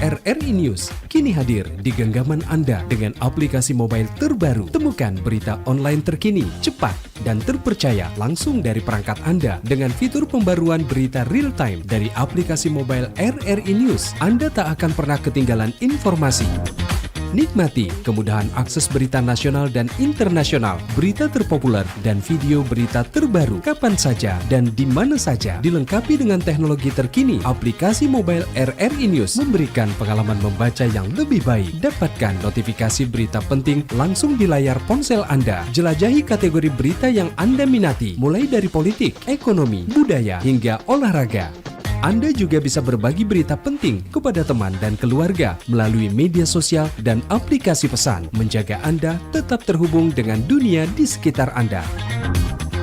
R R I News kini hadir di genggaman Anda dengan aplikasi mobile terbaru. Temukan berita online terkini, cepat, dan terpercaya langsung dari perangkat Anda dengan fitur pembaruan berita real time dari aplikasi mobile R R I News. Anda tak akan pernah ketinggalan informasi. Nikmati kemudahan akses berita nasional dan internasional, berita terpopuler, dan video berita terbaru kapan saja dan di mana saja, dilengkapi dengan teknologi terkini. Aplikasi mobile R R I News memberikan pengalaman membaca yang lebih baik. Dapatkan notifikasi berita penting langsung di layar ponsel Anda. Jelajahi kategori berita yang Anda minati, mulai dari politik, ekonomi, budaya, hingga olahraga. Anda juga bisa berbagi berita penting kepada teman dan keluarga melalui media sosial dan aplikasi pesan, menjaga Anda tetap terhubung dengan dunia di sekitar Anda.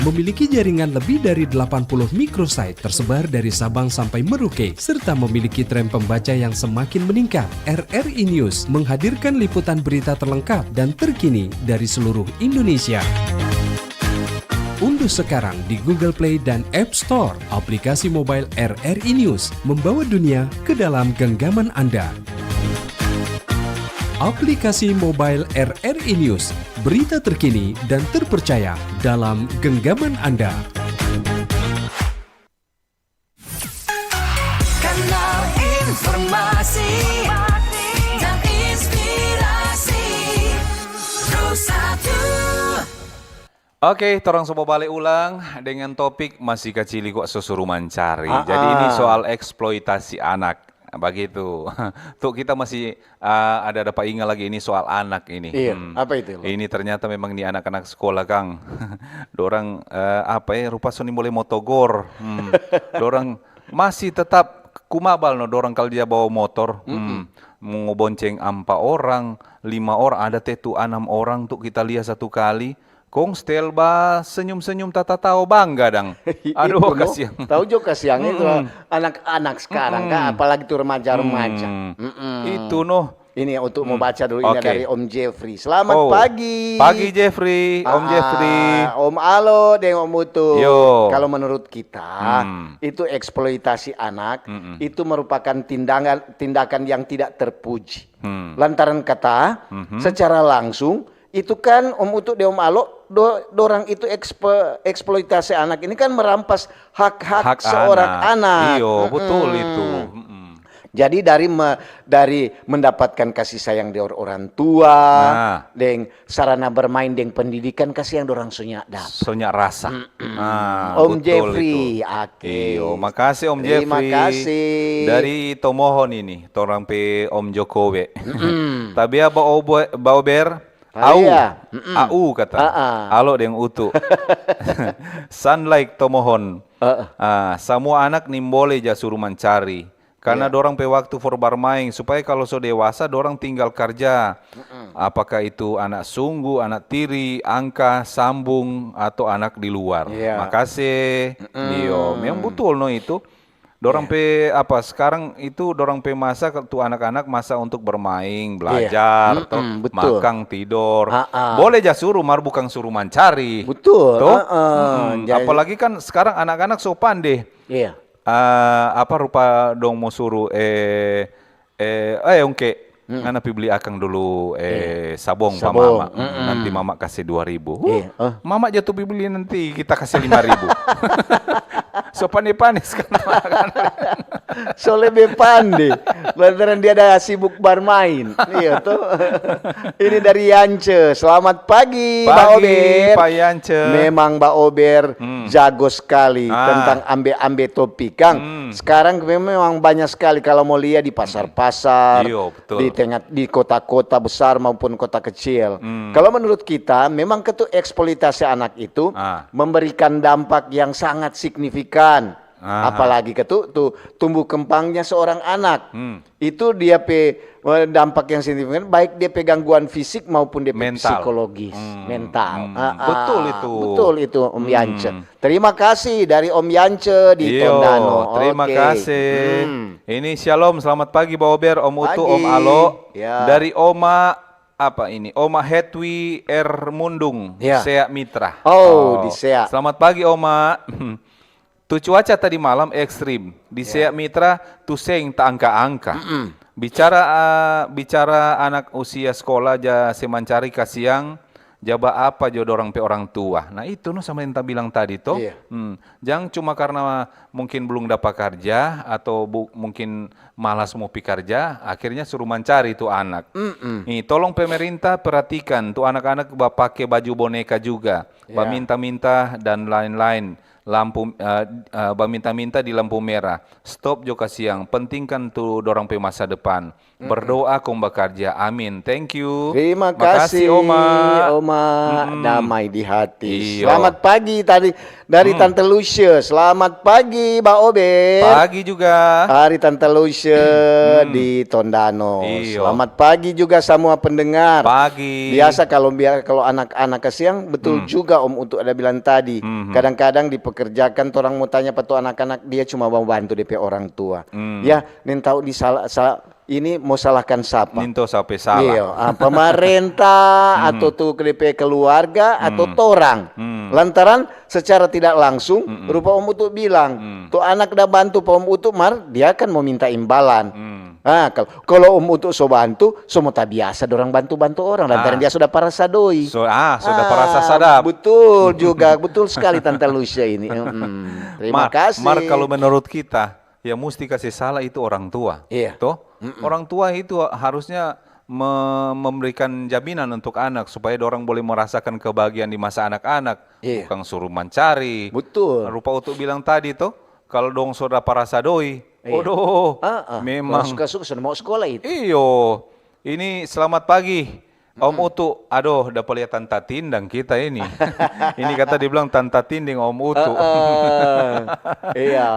Memiliki jaringan lebih dari delapan puluh microsite tersebar dari Sabang sampai Merauke, serta memiliki tren pembaca yang semakin meningkat, R R I News menghadirkan liputan berita terlengkap dan terkini dari seluruh Indonesia. Unduh sekarang di Google Play dan App Store aplikasi mobile R R I News, membawa dunia ke dalam genggaman Anda. Aplikasi mobile R R I News, berita terkini dan terpercaya dalam genggaman Anda. Kanal informasi dan inspirasi. Pro satu. Oke, torang so babale ulang dengan topik masih kacili kwa so suru mancari. Ah, Jadi ini ah. soal eksploitasi anak. Bagitu. Tuh kita masih, ah, ada dapa inga lagi ini soal anak ini. Iya, Hmm. apa itu, Lo? Ini ternyata memang ni anak-anak sekolah, kang. Dorang, eh, apa ya, rupa so nimbole mo togor. Hmm. Dorang masih tetap kumabal no, dorang kal dia bawa motor. Mm-mm. Hmm. Mo bonceng ampa orang, lima orang, ada te tu anam orang tu kita lia satu kali. Kong stel ba senyum-senyum tatatawa bangga dang. Aduh, itu, no. Kasiang. Tahu jo kasiang itu, mm-mm, anak-anak sekarang, kan, mm-mm, apalagi tu remaja-remaja. Mm. Mm-mm. Itu, no. Ini untuk mau baca dulu, ini dari Om Jeffrey. Hmm. Oke. Selamat pagi. Oh, pagi, Jeffrey. Om Jeffrey. Ah, Om Alo deng Om Utu. Yo. Kalau menurut kita, hmm, itu eksploitasi anak, mm-mm, itu merupakan tindangan, tindakan yang tidak terpuji. Hmm. Lantaran kata, mhm, secara langsung, itu kan Om Utu deng Om Alo, do-, dorang itu ekspe-, eksploitasi anak ini kan merampas hak-hak seorang anak. Hak anak. Iyo, betul itu. Mm-mm. Mm-mm. Jadi dari me-, dari mendapatkan kasih sayang dari orang tua, nah, deng sarana bermain, deng pendidikan, kasih yang dorang so nyanda dapa. So nyanda rasa. Mm-mm. Ah, Om Jeffrey, betul itu. Oke. Iyo, makasih Om Jeffrey. Terima kasih. Dari Tomohon ini, torang pe Om Jokowe. Mm-mm. Tabea ba obo-, ba ober, au. Iya. Mm-mm. Au kata. Ah, ah. Alo deng Utu. Sunlight Tomohon. Ah, ah. Ah, samua anak nimbole ja suru mancari. Karna, iya, dorang pe waktu for barmaeng, supaya kalu so dewasa, dorang tinggal karja. Mm-mm. Apakah itu anak sunggu, anak tiri, angka, sambung, atau anak di luar. Iya. Makase. Mm-mm. Iyo, memang butul no itu. Dorang, iya, pe, apa, sekarang itu dorang pe masa ke-, tu anak-anak masa untuk bermain, iya, belajar, to, mm-mm, betul, makang, tidor. Ha-a. Boleh ja suru, mar bukang suru mancari. Betul, to? Ha-a. Mm-mm. Jadi apalagi kan sekarang anak-anak so pande. Iya. Ah, apa rupa dong mo suru, eh, eh, eh, ongke, hmm, ngana pi bli akang dulu, eh, iya, sabong pa mama. Sabong, mm-mm. Nanti mama kase dua ribu. Huh, iya, eh, mama ja tu pi bli, nanti kita kase lima ribu. So pande-pande skali. So lebe pande. Lantaran dia ada sibuk barmain. Iya, to. Ini dari Yance. Selamat pagi, Ba Ober. Pagi, Pa Yance. Memang Ba Ober, hmm, jago skali, ah, tentang ambe-ambe topik, kang. Hmm. Sekarang memang banyak skali kalau mo lia di pasar-pasar, iyo, betul, di tengah, di kota-kota besar maupun kota kecil. Hmm. Kalau menurut kita, memang ketu eksploitasi anak itu, ah, memberikan dampak yang sangat signifikan. Aha. Apalagi ketu, tu tumbuh kembangnya seorang anak. Hmm. Itu dia pe, eh, dampak yang signifikan, baik dia pe gangguan fisik maupun dia pe, mental, psikologis, hmm, mental. Hmm, ah, ah, betul itu. Betul itu, Om, hmm, Yance. Terima kasih dari Om Yance di, iyo, Tondano. Terima, oke, kasih. Hmm. Ini shalom, selamat pagi, Ba Ober, Om Utu, Om, pagi, Alo. Ya. Dari Oma, apa ini? Oma Hetwi R Mundung, ya, Sea Mitra. Oh, oh, di Sea. Selamat pagi, Oma. Tu cuaca tadi malam ekstrim. Di, ya, Sea Mitra tu seng taangka-angka. Mm-mm. Bicara, ah, bicara anak usia skola ja se mancari kasiang, ja ba apa jo dorang pe orang tua. Nah, itu no sama yang ta bilang tadi to. Iya. Hmm. Jang cuma karna mungkin blum dapa karja atau bu-, mungkin malas mo pi karja, akhirnya suru mancari tu anak. Mm-mm. Nih, tolong pemerintah perhatikan tu anak-anak bapake baju boneka juga, iya, baminta-minta dan lain-lain. Lampu, eh, eh, baminta-minta di lampu merah. Stop jo kasiang, pentingkan tu dorang pe masa depan. Mm-mm. Berdoa kong bakarja. Amin. Thank you. Terima kasih, Oma. Makasih, Oma. Mm-mm. Damai di hati. Iyo. Selamat pagi tadi dari, hmm, Tante Lucia. Selamat pagi, Ba Ober. Pagi juga. Hari Tante Lucia, hmm, di Tondano. Iyo. Selamat pagi juga semua pendengar. Pagi. Biasa kalau bia-, kalau anak-anak kasiang, betul, hmm, juga Om Utu ada bilang tadi. Mhm. Kadang-kadang dipekerjakan, torang mo tanya pa tu anak-anak, dia cuma mau bantu de pe orang tua. Hmm. Ya, nintau di sala-, sa-, ini mo salahkan sapa? Nintau sapa pe salah. Iyo, ah, pemerintah, hmm, atau tu de pe keluarga, atau, hmm, torang. Hmm. Lantaran secara tidak langsung, mm-mm, rupa Om Utu bilang, hmm, tu anak da bantu pa Om Utu, mar dia kan mo minta imbalan. Hmm. Ah, kal-, kalo Om Utu so bantu, so mo tabiasa dorang bantu-bantu orang, lantaran, ah, dia so dapa rasa doi. So, ah, so dapa rasa sadap. Betul juga, betul sekali Tante Lucia ini. Mm-mm. Terima kasih. Mar, mar, kalo menurut kita, ya musti kase salah itu orang tua. Iya. To? Mm-mm. Orang tua itu harusnya me-, memberikan jaminan untuk anak supaya dorang boleh merasakan kebahagiaan di masa anak-anak. Iya. Bukang suru mancari. Betul. Rupa Utu bilang tadi to, kalo dong so dapa rasa doi, iya, odoh, ah, ah, memang suka-suka so mau skola itu. Iyo. Ini selamat pagi, Om, mm-mm, Utu. Adoh, dapa lia Tanta Tin dang kita ini. Ini kata dibilang Tanta Tin deng Om Utu. Heeh. Iya.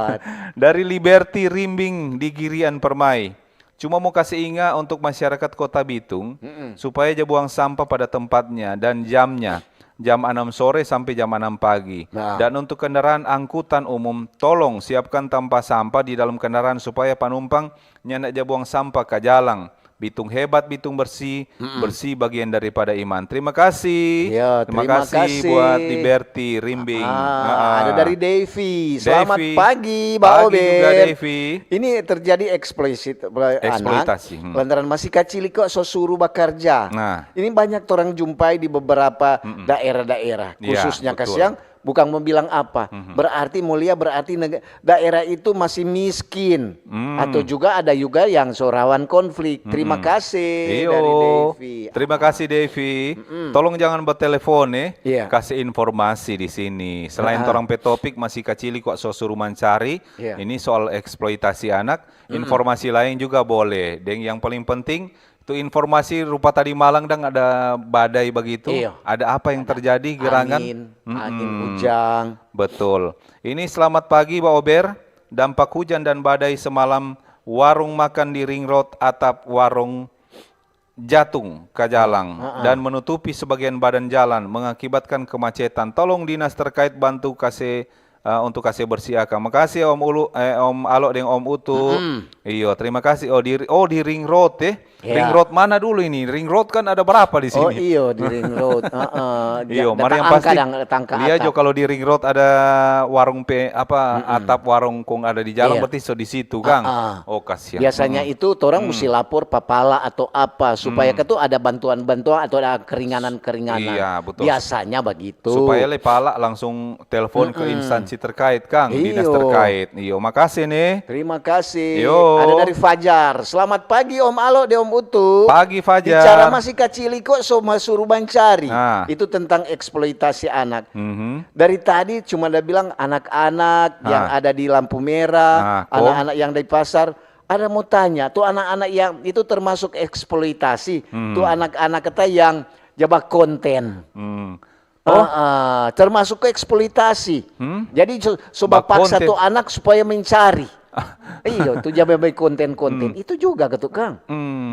Dari Liberty Rimbing di Girian Permai. Cuma mo kase inga untuk masyarakat Kota Bitung, mm-mm, supaya ja buang sampah pada tempatnya dan jamnya. jam anam sore sampe jam anam pagi. Nah. Dan untuk kendaraan angkutan umum, tolong siapkan tampa sampa di dalam kendaraan supaya panumpang nyanda ja buang sampa ka jalang. Bitung hebat, bitung bersih, bersih bagian daripada iman. Terima kasih. Iya, terima kasih buat Liberty Rimbing. Ah, ada dari Devi. Selamat pagi, Mbak Ober. Pagi juga, Devi. Ini terjadi eksplisit, Bro, anak, lantaran masih kacili kok so suruh bakarja. Nah. Ini banyak torang jumpai di beberapa daerah-daerah, khususnya kasiang, bukan mau bilang apa. Berarti mulia, berarti neg-, daerah itu masih miskin. Atau juga ada juga yang so rawan konflik. Terima kasih dari Devi. Terima kasih, Devi. Tolong jangan bertelepon, eh. Iya. Kasih informasi di sini. Selain torang pe topik masih kacili kok so suruh mancari, ini soal eksploitasi anak, informasi lain juga boleh. Deng yang paling penting, tu informasi rupa tadi malang dang ada badai bagitu. Iya. Ada apa yang terjadi, gerangan? Angin, angin, ujang. Betul. Ini selamat pagi, Ba Ober. Dampak hujan dan badai semalam, warung makan di Ring Road atap warung jatung ka jalang dan menutupi sebagian badan jalan, mengakibatkan kemacetan. Tolong dinas terkait bantu kase, eh, untuk kase bersih akang. Makasih Om Ulu, eh, Om Alo deng Om Utu. Iyo, terima kasih. Oh, di, oh, di Ring Road, eh. Ring Road mana dulu ini? Ring Road kan ada berapa di sini? Oh, iyo, di Ring Road. Heeh. Iyo, mari yang pasti. Lia jo, kalau di Ring Road ada warung pe, apa, atap warung kong ada di jalan, berarti so di situ, kang. Oh, kasihan. Biasanya itu torang musti lapor pa pala atau apa, supaya ketu ada bantuan-bantuan atau ada keringanan-keringanan. Iya, betul. Biasanya bagitu. Supaya le pala langsung telepon ke instansi terkait, kang, dinas terkait. Iyo, makasih nih. Terima kasih. Yo. Ada dari Fajar. Selamat pagi, Om Alo deng Om Utu. Pagi, Fajar. Bicara masih kacili kok, so ma-, suruh mancari. Nah. Itu tentang eksploitasi anak. Dari tadi cuma ada bilang anak-anak yang ada di lampu merah, anak-anak yang di pasar. Ada mau tanya, tu anak-anak yang itu termasuk eksploitasi? Tu anak-anak kita yang jaba konten. Oh. Heeh, termasuk ke eksploitasi. Jadi so, so bapaksa tu anak supaya mencari. Iyo, tu jaba bae konten-konten. Itu juga ke tukang.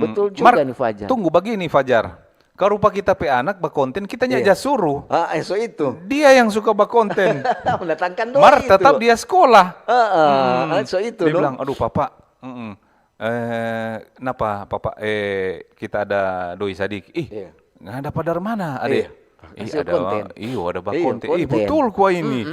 Betul juga nih, Fajar. Tunggu, bagini, Fajar. Kalu rupa kita pe anak bakonten, kita nya ja suruh. Ah, eh, so itu. Dia yang suka bakonten. Mendatangkan doi. Mar tetap dia sekolah. Heeh, so itu. Dia bilang, "Aduh, Papa, eh, napa, Papa, eh, kita ada doi sadiki." Ih, nggak ada padar mana, Ade? Ih, ada konten. Iyo, ada bakonten. Ih, betul kwa ini.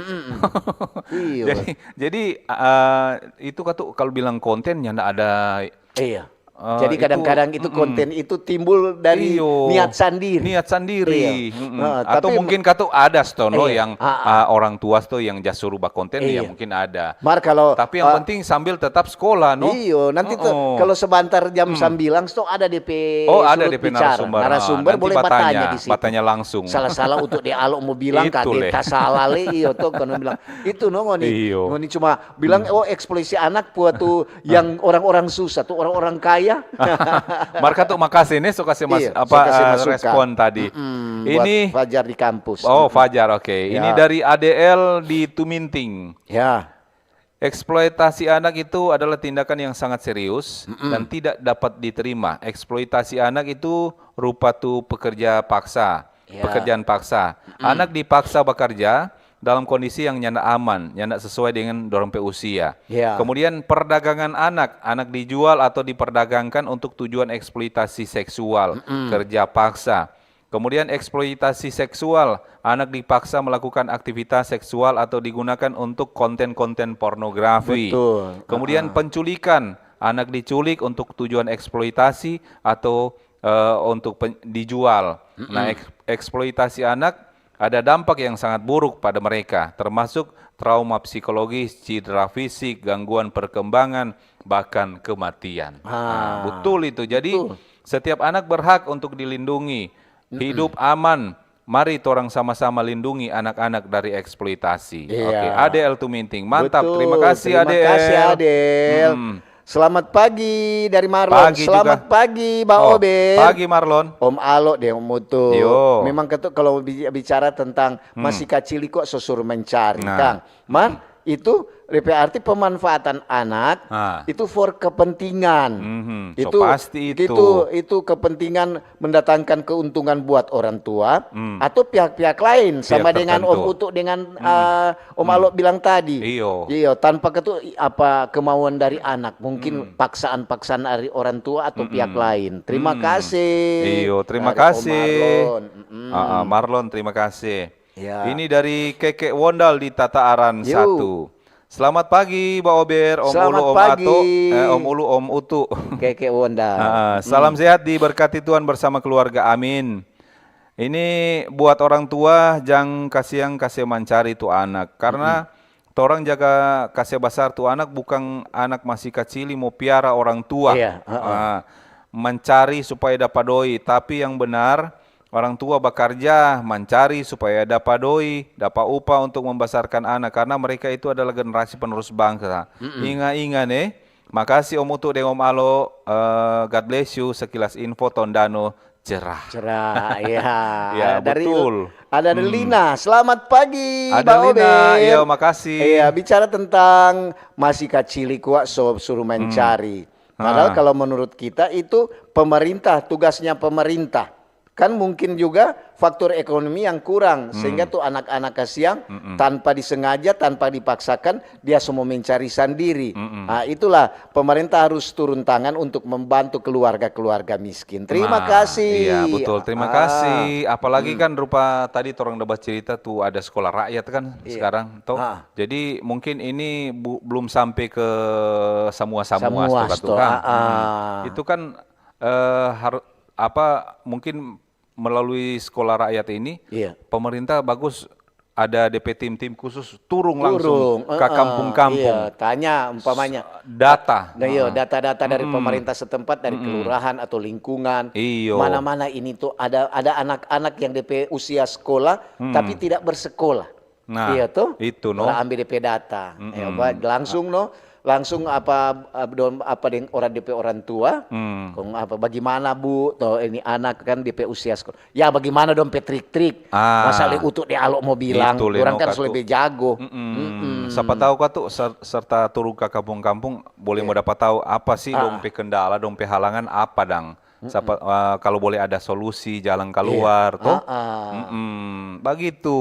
Iyo. Jadi, jadi, eh, itu katu, kalau bilang konten, nyanda ada. Iya. Eh, jadi kadang-kadang itu konten itu timbul dari niat sandiri. Niat sandiri. Iya. Atau tapi mungkin katu ada, Stono, yang, ah, orang tua, Sto, yang ja suruh bakonten, ya mungkin ada. Mar kalau, tapi yang penting sambil tetap sekolah, no? Iyo, nanti tuh kalau sebentar jam sambilang, Sto, ada D P, oh, ada suruh D P bicara. Narasumber. Narasumber nanti boleh batanya, batanya di situ. Batanya langsung. Salah-salah untuk di alo mau bilang, itu kage le. Tasala le, iyo, tuh, kono bilang, itu, no, ngoni, iyo, ngoni cuma bilang, oh, eksploitasi anak buat tuh yang orang-orang susah, tuh orang-orang kaya. Mar katu makase ne, so kase mas-, apa, so kase eh, masukan. Respon tadi. Ini buat Fajar di kampus. Oh, Fajar, oke. Ya. Ini dari A D L di Tuminting. Ya. Eksploitasi anak itu adalah tindakan yang sangat serius dan tidak dapat diterima. Eksploitasi anak itu rupa tu pekerja paksa, pekerjaan paksa. Anak dipaksa bekerja dalam kondisi yang nyanda aman, nyanda sesuai dengan dorang pe usia. Ya. Kemudian perdagangan anak, anak dijual atau diperdagangkan untuk tujuan eksploitasi seksual, kerja paksa. Kemudian eksploitasi seksual, anak dipaksa melakukan aktivitas seksual atau digunakan untuk konten-konten pornografi. Betul. Kemudian penculikan, anak diculik untuk tujuan eksploitasi atau, eh, untuk pen-, dijual. Nah, eks-, eksploitasi anak ada dampak yang sangat buruk pada mereka, termasuk trauma psikologis, cedera fisik, gangguan perkembangan, bahkan kematian. Ah, nah, betul itu. Jadi, betul. Setiap anak berhak untuk dilindungi, hidup aman. Mari torang sama-sama lindungi anak-anak dari eksploitasi. Iya. Oke, A D L Tuminting. Mantap, betul. Terima kasih, terima kasih, A D L. Selamat pagi dari Marlon. Pagi juga. Selamat pagi, Ba Oben. Pagi, Marlon. Om Alo deng Om Utu. Yo. Memang ketu-, kalau bi-, bicara tentang masih kacili kok so suruh mencari, Kang. Mar, itu depe arti pemanfaatan anak Ah. itu for kepentingan. Mhm, so Itu pasti itu. itu itu kepentingan mendatangkan keuntungan buat orang tua Hmm. atau pihak-pihak lain sama Pihak dengan tertentu. Om Utu dengan eh, Om Alo bilang tadi. Iyo. Iyo, tanpa ketu apa kemauan dari anak, mungkin paksaan-paksaan dari orang tua atau pihak lain. Terima kasih. Iyo, terima Dari Om kasih. Marlon. Mm-mm. Ah, ah, Marlon, terima kasih. Ya. Ini dari Keke Wondal di Tataaran Yo. satu. Selamat pagi, Ba Ober, Om Selamat Ulu, Om pagi. Ato, eh, Om Ulu, Om Utu. Keke Wondal. Ah, salam sehat, diberkati Tuhan bersama keluarga. Amin. Ini buat orang tua, jang kasiang kase mancari tu anak. Karena torang jaga kase basar tu anak, bukang anak masih kacili mo piara orang tua. Iya, heeh. Ah, mancari supaya dapa doi. Tapi yang benar, orang tua bakarja, mancari supaya dapa doi, dapa upah untuk membesarkan anak. Karena mereka itu adalah generasi penerus bangsa. Inga-inga ne, makasih Om Utu deng Om Alo. Eh, God bless you. Sekilas info, Tondano cerah. Cerah, ya. Ya, Ada dari betul. Ada dari Lina. Selamat pagi, Ada Ba Lina, Ober. Iya, makasih. Iya, bicara tentang masih kacili kuat so suruh mencari. Padahal Ah. Kalau menurut kita itu pemerintah, tugasnya pemerintah. Kan mungkin juga faktor ekonomi yang kurang sehingga tuh anak-anak kasiang tanpa disengaja, tanpa dipaksakan dia semua mencari sendiri. Nah, itulah pemerintah harus turun tangan untuk membantu keluarga-keluarga miskin. Terima Nah, kasih. Iya, betul. Terima Ah. kasih. Apalagi kan rupa tadi torang da bacerita tu ada sekolah rakyat kan Iya. sekarang toh. Ah. Jadi mungkin ini bu- belum sampai ke samua-samua Samua seperti itu sto, kan. ah, ah. Hmm. Itu kan eh, harus apa mungkin melalui sekolah rakyat ini Iya. pemerintah bagus ada D P tim-tim khusus turun langsung Turun, ke eh, eh, kampung-kampung. Iya, tanya umpamanya Data. Nah, iyo, Ah. data-data dari pemerintah setempat, dari kelurahan atau lingkungan. Iyo. Mana-mana ini tuh ada ada anak-anak yang D P usia sekolah tapi tidak bersekolah. Nah, Iya tuh. itu, no. Lah ambil D P data. Ya, ba- langsung no, langsung apa ab- dong- apa deng orang D P orang tua. Hmm. Kong apa bagaimana Bu? Toh ini anak kan D P usia sekolah. Ya bagaimana dong pe trik-trik? Ah. Masa le Utu de Alo mo bilang, Itu le orang no kan katu. Lebih jago. Mm-mm. Sapa tahu katu ser- serta turun ke kampung-kampung boleh mau dapat tahu apa sih dong pe kendala, dong pe halangan apa dang. Sapa eh, kalau boleh ada solusi jalan keluar toh. Ah, ah. Mm-mm. Begitu.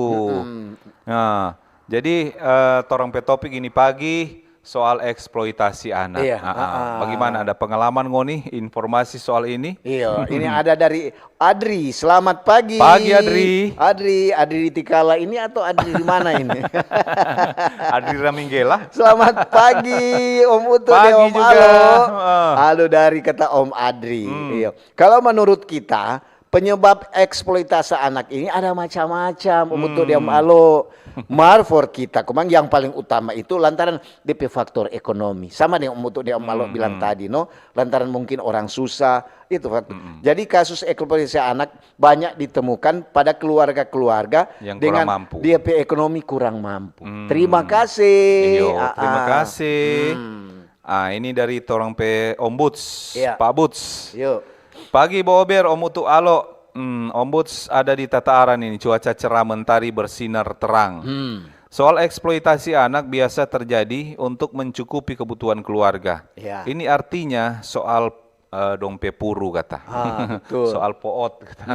Nah, jadi eh, torang pe topik ini pagi soal eksploitasi anak. Iya, Ah, ah. ah, ah. Bagaimana ada pengalaman ngoni informasi soal ini? Iya, ini ada dari Adri. Selamat pagi. Pagi, Adri. Adri, Adri di Tikala ini atau Adri di mana ini? Adri Raminggela. Selamat pagi Om Utu Pagi deng Om juga. Alo. Heeh. Alo dari kata Om Adri. Iya. Kalau menurut kita penyebab eksploitasi anak ini ada macam-macam Om Utu deng Om Alo. Mar for kita, kumang yang paling utama itu lantaran D P faktor ekonomi. Sama deng Om Utu deng Om Alo bilang tadi, no? Lantaran mungkin orang susah, itu faktor. Jadi kasus eksploitasi anak banyak ditemukan pada keluarga-keluarga Yang dengan kurang mampu. D P ekonomi kurang mampu. Terima kasih. Iyo, Ah, terima ah. kasih. Ah, ini dari torang pe Ombuds, Iya. Pak Buds. Yuk. Pagi Bober, Om Utu Alo. Hmm, Ombuds ada di Tataaran ini, cuaca cerah, mentari bersinar terang. Hmm. Soal eksploitasi anak biasa terjadi untuk mencukupi kebutuhan keluarga. Ya. Ini artinya soal eh, dong pe puru kata. Ah, betul. Soal poot kata.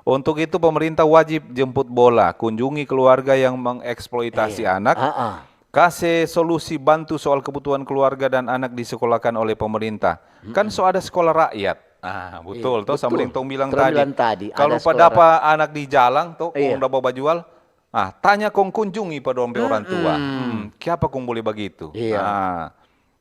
Untuk itu pemerintah wajib jemput bola, kunjungi keluarga yang mengeksploitasi anak, Ah, ah. kase solusi, bantu soal kebutuhan keluarga dan anak disekolahkan oleh pemerintah. Kan so ada sekolah rakyat. Ah, betul. Iya, Toh sama betul. deng tong bilang Tong tadi. bilang tadi, Kalau ada sekolah dapa anak di jalang toh, Iya. kong dapa bajual, ah, tanya kong kunjungi pa dong pe orang tua. Hmm, kiapa kong boleh bagitu? Iya. Ah,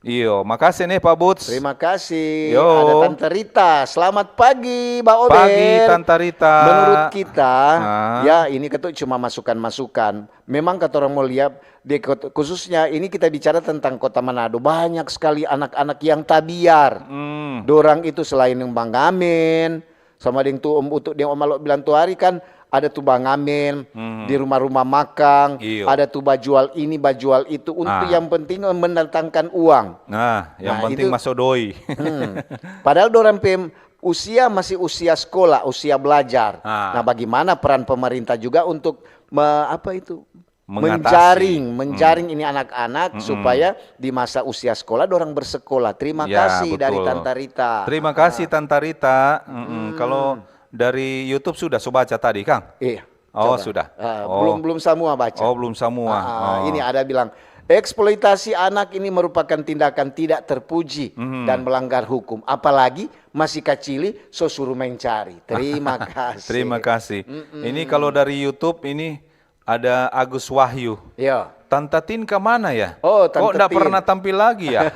iyo, makasih nih Pak Buts. Terima kasih. Yo. Ada Tante Rita. Selamat pagi, Mbak Ober. Pagi, Tante Rita. Menurut kita, Ah. ya ini ketuk cuma masukan-masukan. Memang kata orang mau lihat di kot- khususnya ini kita bicara tentang Kota Manado, banyak sekali anak-anak yang tabiar. Hmm. Dorang itu selain yang bangamen, sama deng tu Om Utu deng Om Alo bilang tu hari kan ada tu bangamen di rumah-rumah makang, Iyo. ada tu bajual ini, bajual itu untuk Ah. yang penting mendatangkan uang. Nah, yang Nah, penting itu- maso doi. Hmm. Padahal dorang pe usia masih usia sekolah, usia belajar. Ah. Nah, bagaimana peran pemerintah juga untuk me- apa itu mengatasi. Menjaring, menjaring ini anak-anak supaya di masa usia sekolah dorang bersekolah. Terima kasih dari Tanta Rita. Terima kasih, Tanta Rita. Mm-mm. Kalau dari YouTube sudah so baca tadi, Kang? Iya. Oh, coba. Sudah. Ah, belum, belum samua baca. Oh, belum samua. Ah, ini ada bilang, eksploitasi anak ini merupakan tindakan tidak terpuji dan melanggar hukum. Apalagi masih kacili, so suruh main cari. Terima kasih. Terima kasih. Mm-mm. Ini kalau dari YouTube ini ada Agus Wahyu. Iya. Tanta Tin ka mana ya? Oh, Tanta Tin. Kok ndak pernah tampil lagi ya?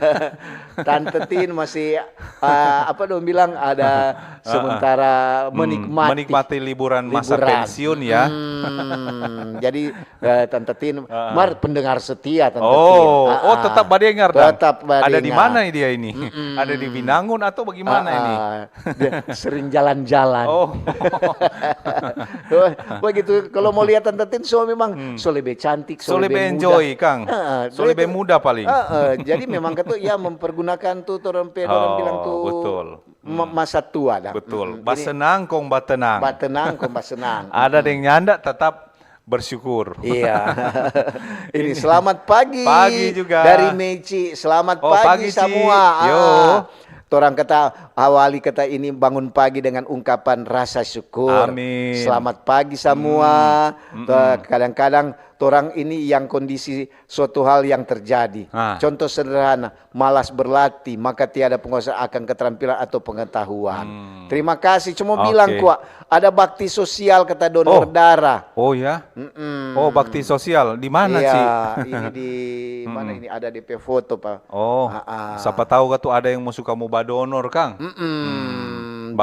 Tanta Tin masih, ah, apa dong bilang, ada sementara menikmati liburan masa pensiun ya. Hmm, jadi, eh, Tanta Tin, mar pendengar setia Tanta Tin. Oh, tetap badengar dang. Tetap badengar. Ada di mana dia ini? Ada di Binangun atau bagaimana ini? Dia sering jalan-jalan. Oh. Begitu, kalau mau lihat Tanta Tin, so memang so lebe cantik, so lebe enjoy, Kang. So lebe muda paling. Jadi memang katu ya mempergunakan tu torang pe, dorang bilang tu masa tua dang. Betul. Basenang kong batenang. Batenang kong basenang. Ada deng nyanda tetap bersyukur. Iya. Ini selamat pagi. Pagi juga. Dari Meci. Selamat pagi samua. Yo. Torang kata awali kata ini bangun pagi dengan ungkapan rasa syukur. Amin. Selamat pagi samua. Kadang-kadang torang ini yang kondisi suatu hal yang terjadi. Contoh sederhana, malas berlatih, maka tiada penguasaan akan keterampilan atau pengetahuan. Terima kasih. Cuma bilang kwa, ada bakti sosial kata donor darah. Oh ya? Oh, bakti sosial. Di mana, Ci? Ini di mana ini ada D P foto, Pak? Oh, sapa tahu katu ada yang mo suka mo badonor, Kang?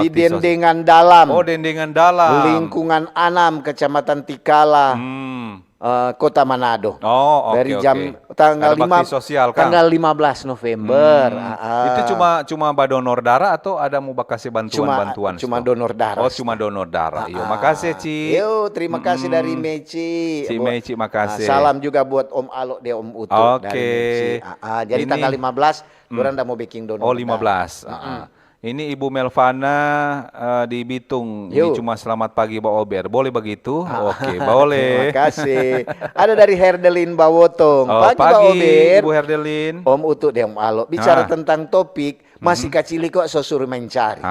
Di Dendengan Dalam. Oh, Dendengan Dalam. Lingkungan Anam, Kecamatan Tikala. Eh, Kota Manado. Oh, oke. Dari jam tanggal lima, tanggal lima belas November. Itu cuma, cuma badonor darah atau ada mo bakase bantuan-bantuan? Cuma donor darah. Oh, cuma donor darah. Iyo, makase, Ci. Yo, terima kasih dari Meci. Ci Meci, makase. Salam juga buat Om Alo deng Om Utu dari Meci. Jadi tanggal lima belas, dorang da mo beking donor darah. Oh, lima belas. Ini Ibu Melvana, eh, di Bitung. Ini cuma selamat pagi, Ba Ober. Boleh begitu? Oke, boleh. Terima kasih. Ada dari Herdelin Bawotong. Oh, pagi, Ba Ober. Ibu Herdelin. Om Utu deng Om Alo. Bicara tentang topik, masih kacili kok so suruh main cari.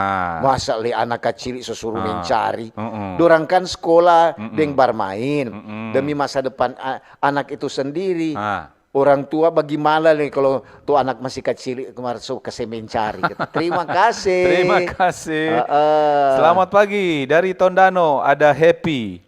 Masa le anak kacili so suruh main cari? Dorang kan sekolah deng barmain demi masa depan a-, anak itu sendiri. Orang tua bagimana le kalau tu anak masih kacili, kemarin so kase main cari gitu. Terima kasih. Terima kasih. Selamat pagi dari Tondano, ada Happy.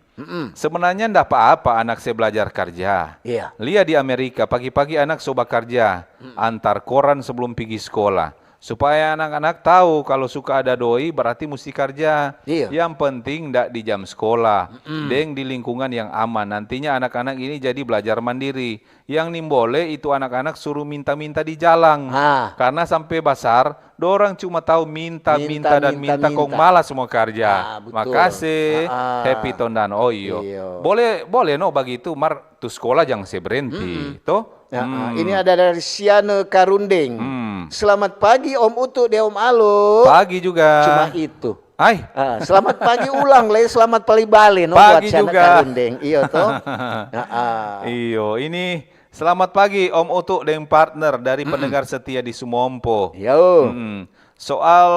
Sebenarnya ndak apa-apa anak se belajar karja. Iya. Lia di Amerika, pagi-pagi anak so bakarja, antar koran sebelum pigi skola. Supaya anak-anak tahu kalau suka ada doi, berarti musti karja. Iya. Yang penting ndak di jam skola, deng di lingkungan yang aman. Nantinya anak-anak ini jadi belajar mandiri. Yang nimbole itu anak-anak suruh minta-minta di jalang. Karena sampe basar, dorang cuma tau minta, minta, dan minta, kong malas mo karja. Makase, Happy Tondan. Oh iyo. Boleh, boleh no bagitu, mar tu skola jang se brenti, to? Ini ada dari Siane Karundeng. Selamat pagi Om Utu deng Om Alo. Pagi juga. Cuma itu. Hai. Ah, selamat pagi ulang le, selamat pali bale no buat Siane Karundeng. Iyo to. Iyo, ini selamat pagi Om Utu deng partner dari pendengar setia di Sumompo. Yo. Soal,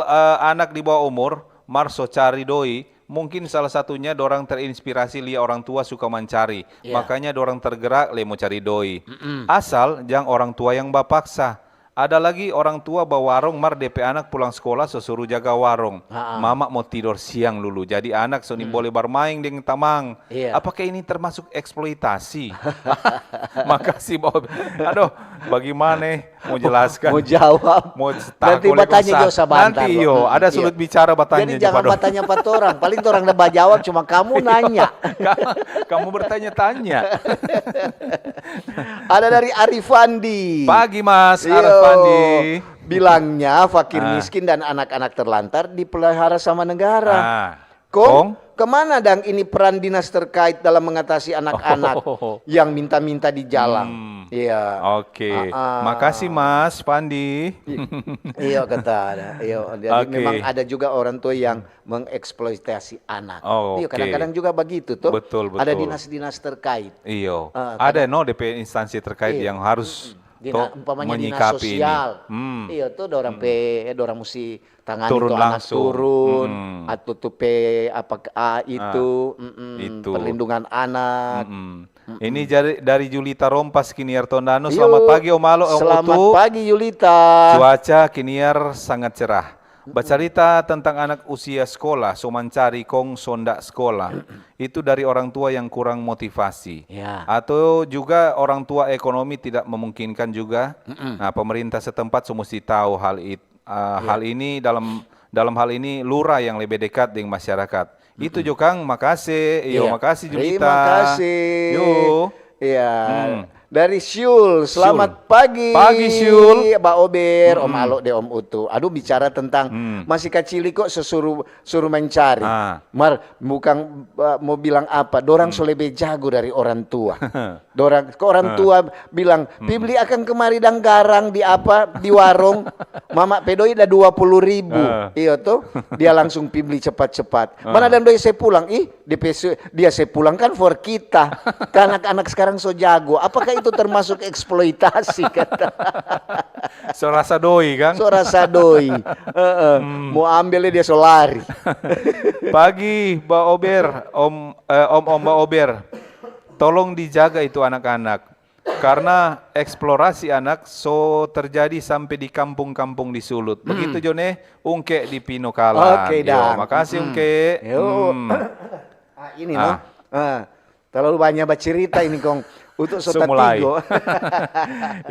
eh, anak di bawah umur, mar so cari doi, mungkin salah satunya dorang terinspirasi lia orang tua suka mancari, makanya dorang tergerak le mo cari doi. Asal jang orang tua yang bapaksa. Ada lagi orang tua bawarung mar depe anak pulang skola so suru jaga warung. Mama mo tidor siang dulu, jadi anak so nimbole barmaeng deng tamang. Apakah ini termasuk eksploitasi? Makasih, Bob. Adoh, bagimana mo jelaskan? Mo jawab. Mo nanti batanya jo sabantar. Nanti yo, ada sulut bicara batanya. Jadi jang batanya pa torang. Paling torang da bajawab, cuma kamu nanya. Kamu bertanya-tanya. Ada dari Arifandi. Pagi, Mas Arifandi. Bilangnya fakir miskin dan anak-anak terlantar dipelihara sama negara. Kong, Kemana dang ini peran dinas terkait dalam mengatasi anak-anak yang minta-minta di jalan? Hmm. Iya. Oke. Ah, ah. Makasih Mas Pandi. Iyo kata ada. Iyo, jadi Oke. memang ada juga orang tua yang mengeksploitasi anak. Oh, Iyo, oke. Kadang-kadang juga begitu tuh. Betul, Ada betul. dinas-dinas terkait. Iyo. Ah, Ada no D P instansi terkait Iya. yang harus Dina, to umpamanya dinas menyikapi sosial. ini. Hmm. Iyo tuh, dorang pe dorang musti tangani Turun tu anak langsung. turun Mm-mm. atau tu pe apa ah, itu, mm-mm, Itu. Perlindungan anak. Mm-mm. Ini dari, dari Julita Rompas Kiniar Tondano. Iyo, Selamat pagi Om Alo, Om Selamat Utu. Pagi Julita. Cuaca Kiniar sangat cerah. Bacarita tentang anak usia sekolah, so mancari kong sonda sekolah. Itu dari orang tua yang kurang motivasi. Ya. Atau juga orang tua ekonomi tidak memungkinkan juga. Nah, pemerintah setempat so musti tahu hal it, uh, hal ini dalam dalam hal ini lurah yang lebih dekat dengan masyarakat. Itu jo Kang, makase. Iyo, Iya. Makase Julita. Terima kasih. Yo. Iya. Hmm. Dari Syul, selamat Syul. Pagi. Pagi, Syul. Ba Ober, Om Alo de Om Utu. Aduh, bicara tentang Hmm. masih kacili kok sesuruh suruh mencari. Ah. Mar, bukan uh, mau bilang apa, dorang so lebe jago dari orang tua. Dorang, ke orang tua bilang, "Pibli akan kemari dang garang di apa, di warung. Mama pe doi da dua puluh ribu." Ah. Iyo to, dia langsung pibli cepat-cepat. Mana dang doi se pulang? Ih, dia pe se- dia se pulang kan for kita. Kan anak-anak sekarang so jago. Apakah itu termasuk eksploitasi kata? So rasa doi, Kang. So rasa doi. Heeh. Mau ambil dia so lari. Pagi, Ba Ober, Om, eh, Om, Om Ba Ober. Tolong dijaga itu anak-anak. Karena eksplorasi anak so terjadi sampe di kampung-kampung di Sulut. Begitu jo ne, Ungke di Pinokalan. Oke, Yo, dang. makasih Mm. Ungke. Yo. Hmm. Ah, ini Ah. no. Ah, terlalu banyak bercerita ini kong. Untuk so So mulai. Tatigo.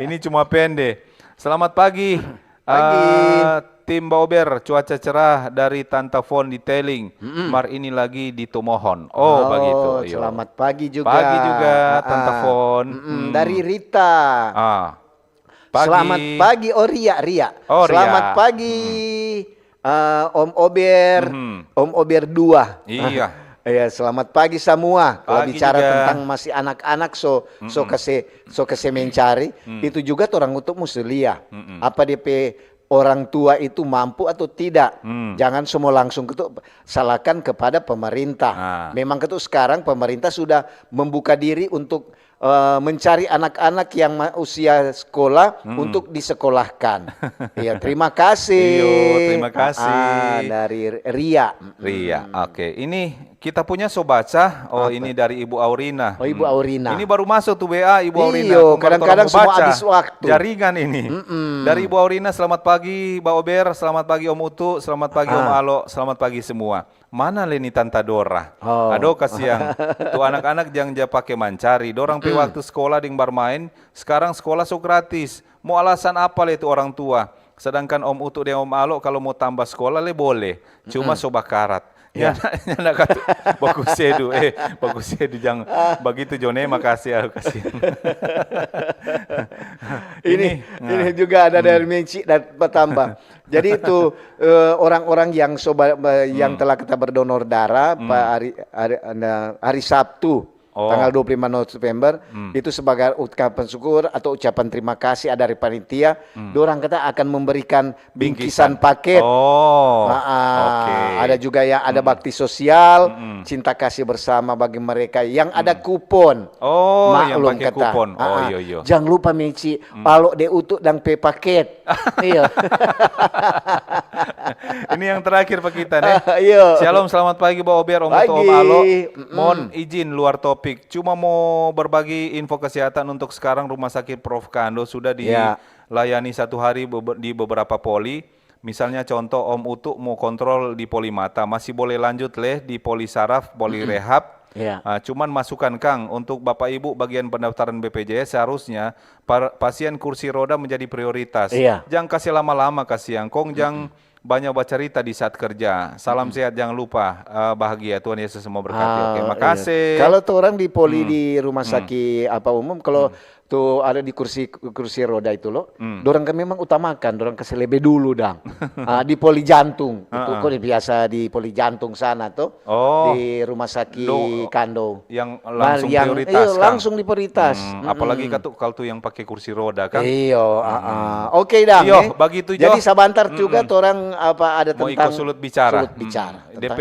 Ini cuma pende. Selamat pagi. Pagi. Ah, tim Ba Ober, cuaca cerah dari Tanta Fon di Teling. Mar ini lagi di Tomohon. Oh, begitu. Yo. Selamat pagi juga. Pagi juga, Ah, Tanta ah. Fon. Mm-mm, Hmm. Dari Rita. Ah. Pagi. Selamat pagi, oh Ria, Ria. Oh, Ria. Selamat pagi, eh, Om Ober, Mhm. Om Ober dua. Iya. Ya, selamat pagi semua. Kalau Pagi bicara juga. Tentang masih anak-anak, so so kase so kase mencari, itu juga torang untuk musti lia. Apa dia pe orang tua itu mampu atau tidak? Hmm. Jangan semua langsung itu salahkan kepada pemerintah. Ah. Memang itu sekarang pemerintah sudah membuka diri untuk eh, mencari anak-anak yang ma- usia sekolah untuk disekolahkan. Iya, terima kasih. Iyo, terima kasih. Ah, dari Ria. Ria, oke. Ini kita punya so baca. Oh, ini dari Ibu Aurina. Oh, Ibu Aurina. Ini baru masuk tuh W A Ibu Aurina. Iyo, Aku baru kadang-kadang mau semua baca. Habis waktu. Jaringan ini. Dari Ibu Aurina, selamat pagi Ba Ober, selamat pagi Om Utu, selamat pagi Om Ah. Alo, selamat pagi semua. Mana le ni Tanta Dora? Oh. Aduh, kasiang. Tu anak-anak jang ja pake mancari. Dorang pe waktu sekolah deng barmain, sekarang sekolah so gratis. Mo alasan apa le tu orang tua? Sedangkan Om Utu deng Om Alo kalu mo tamba sekolah le boleh. Cuma so bakarat. Ya, nyanda katu. Baku sedu, eh, baku sedu jang bagitu jo ne, makasih, aduh, kasiang. Ini, ini juga ada dari Menci dan Patamba. Jadi itu eh, orang-orang yang soba, eh, yang telah kita berdonor darah pa hari hari, hari Sabtu Oh. tanggal dua puluh lima November itu sebagai ucapan syukur atau ucapan terima kasih ada dari panitia, dorang kata akan memberikan bingkisan, paket. Oh. Ah, ah, Oke. Ada juga yang ada bakti sosial, cinta kasih bersama bagi mereka yang ada kupon. Oh, yang Maklum pakai kata. kupon. Oh, Ah, ah. iyo, iyo. Jangan lupa Menci, Alo de Utu dang pe paket. Iya. Ini yang terakhir pa kita ne. Iya. Shalom, selamat pagi Ba Ober, Om Utu, Om Pagi. Alo. Mm-mm. Mohon izin luar topik. Cuma mau berbagi info kesehatan untuk sekarang Rumah Sakit Prof Kando sudah Ya. dilayani satu hari bebe- di beberapa poli. Misalnya contoh Om Utu mau kontrol di poli mata, masih boleh lanjut leh di poli saraf, poli rehab. Ya. Ah, cuman masukan Kang, untuk Bapak Ibu bagian pendaftaran B P J S seharusnya par- pasien kursi roda menjadi prioritas. Iya. Jangan kasih lama-lama kasiang. Kong jang banyak bacarita di saat kerja. Salam sehat, jangan lupa eh, bahagia. Tuhan Yesus memberkati. Oke, Ah, makasih. Iya. Kalau tu orang di poli di rumah sakit apa umum, kalau tu ada di kursi kursi roda itu lo, Hmm. dorang kan memang utamakan, dorang kasih lebe dulu dang. Ah, di poli jantung, itu Ah, ah. kok biasa di poli jantung sana tuh, Oh, di rumah sakit do- Kando. yang Nah, langsung yang, prioritas iyo, kan? langsung di prioritas. Hmm, Mm-mm. Apalagi katu kalau tu yang pakai kursi roda kan? Iyo, ah, ah. Oke dang. Iyo, Eh. begitu Jadi jo. Sabantar juga Mm-mm. Torang apa ada Mau tentang iko sulut bicara. Sulut bicara. Hmm. D P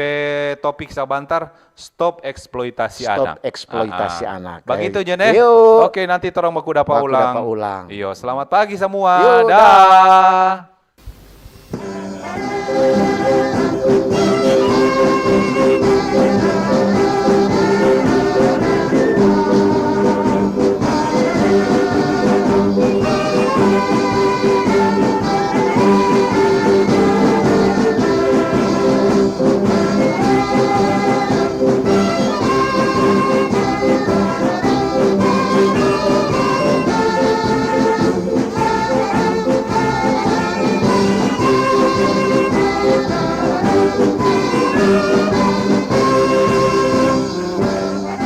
topik sabantar, stop eksploitasi Stop anak. eksploitasi Ah, ah. Anak. Begitu Eh. jo, ne? Iyo. Oke, nanti torang baku dapa Baku ulang. Dapa ulang. Iyo, selamat pagi semua. Yo, Dah.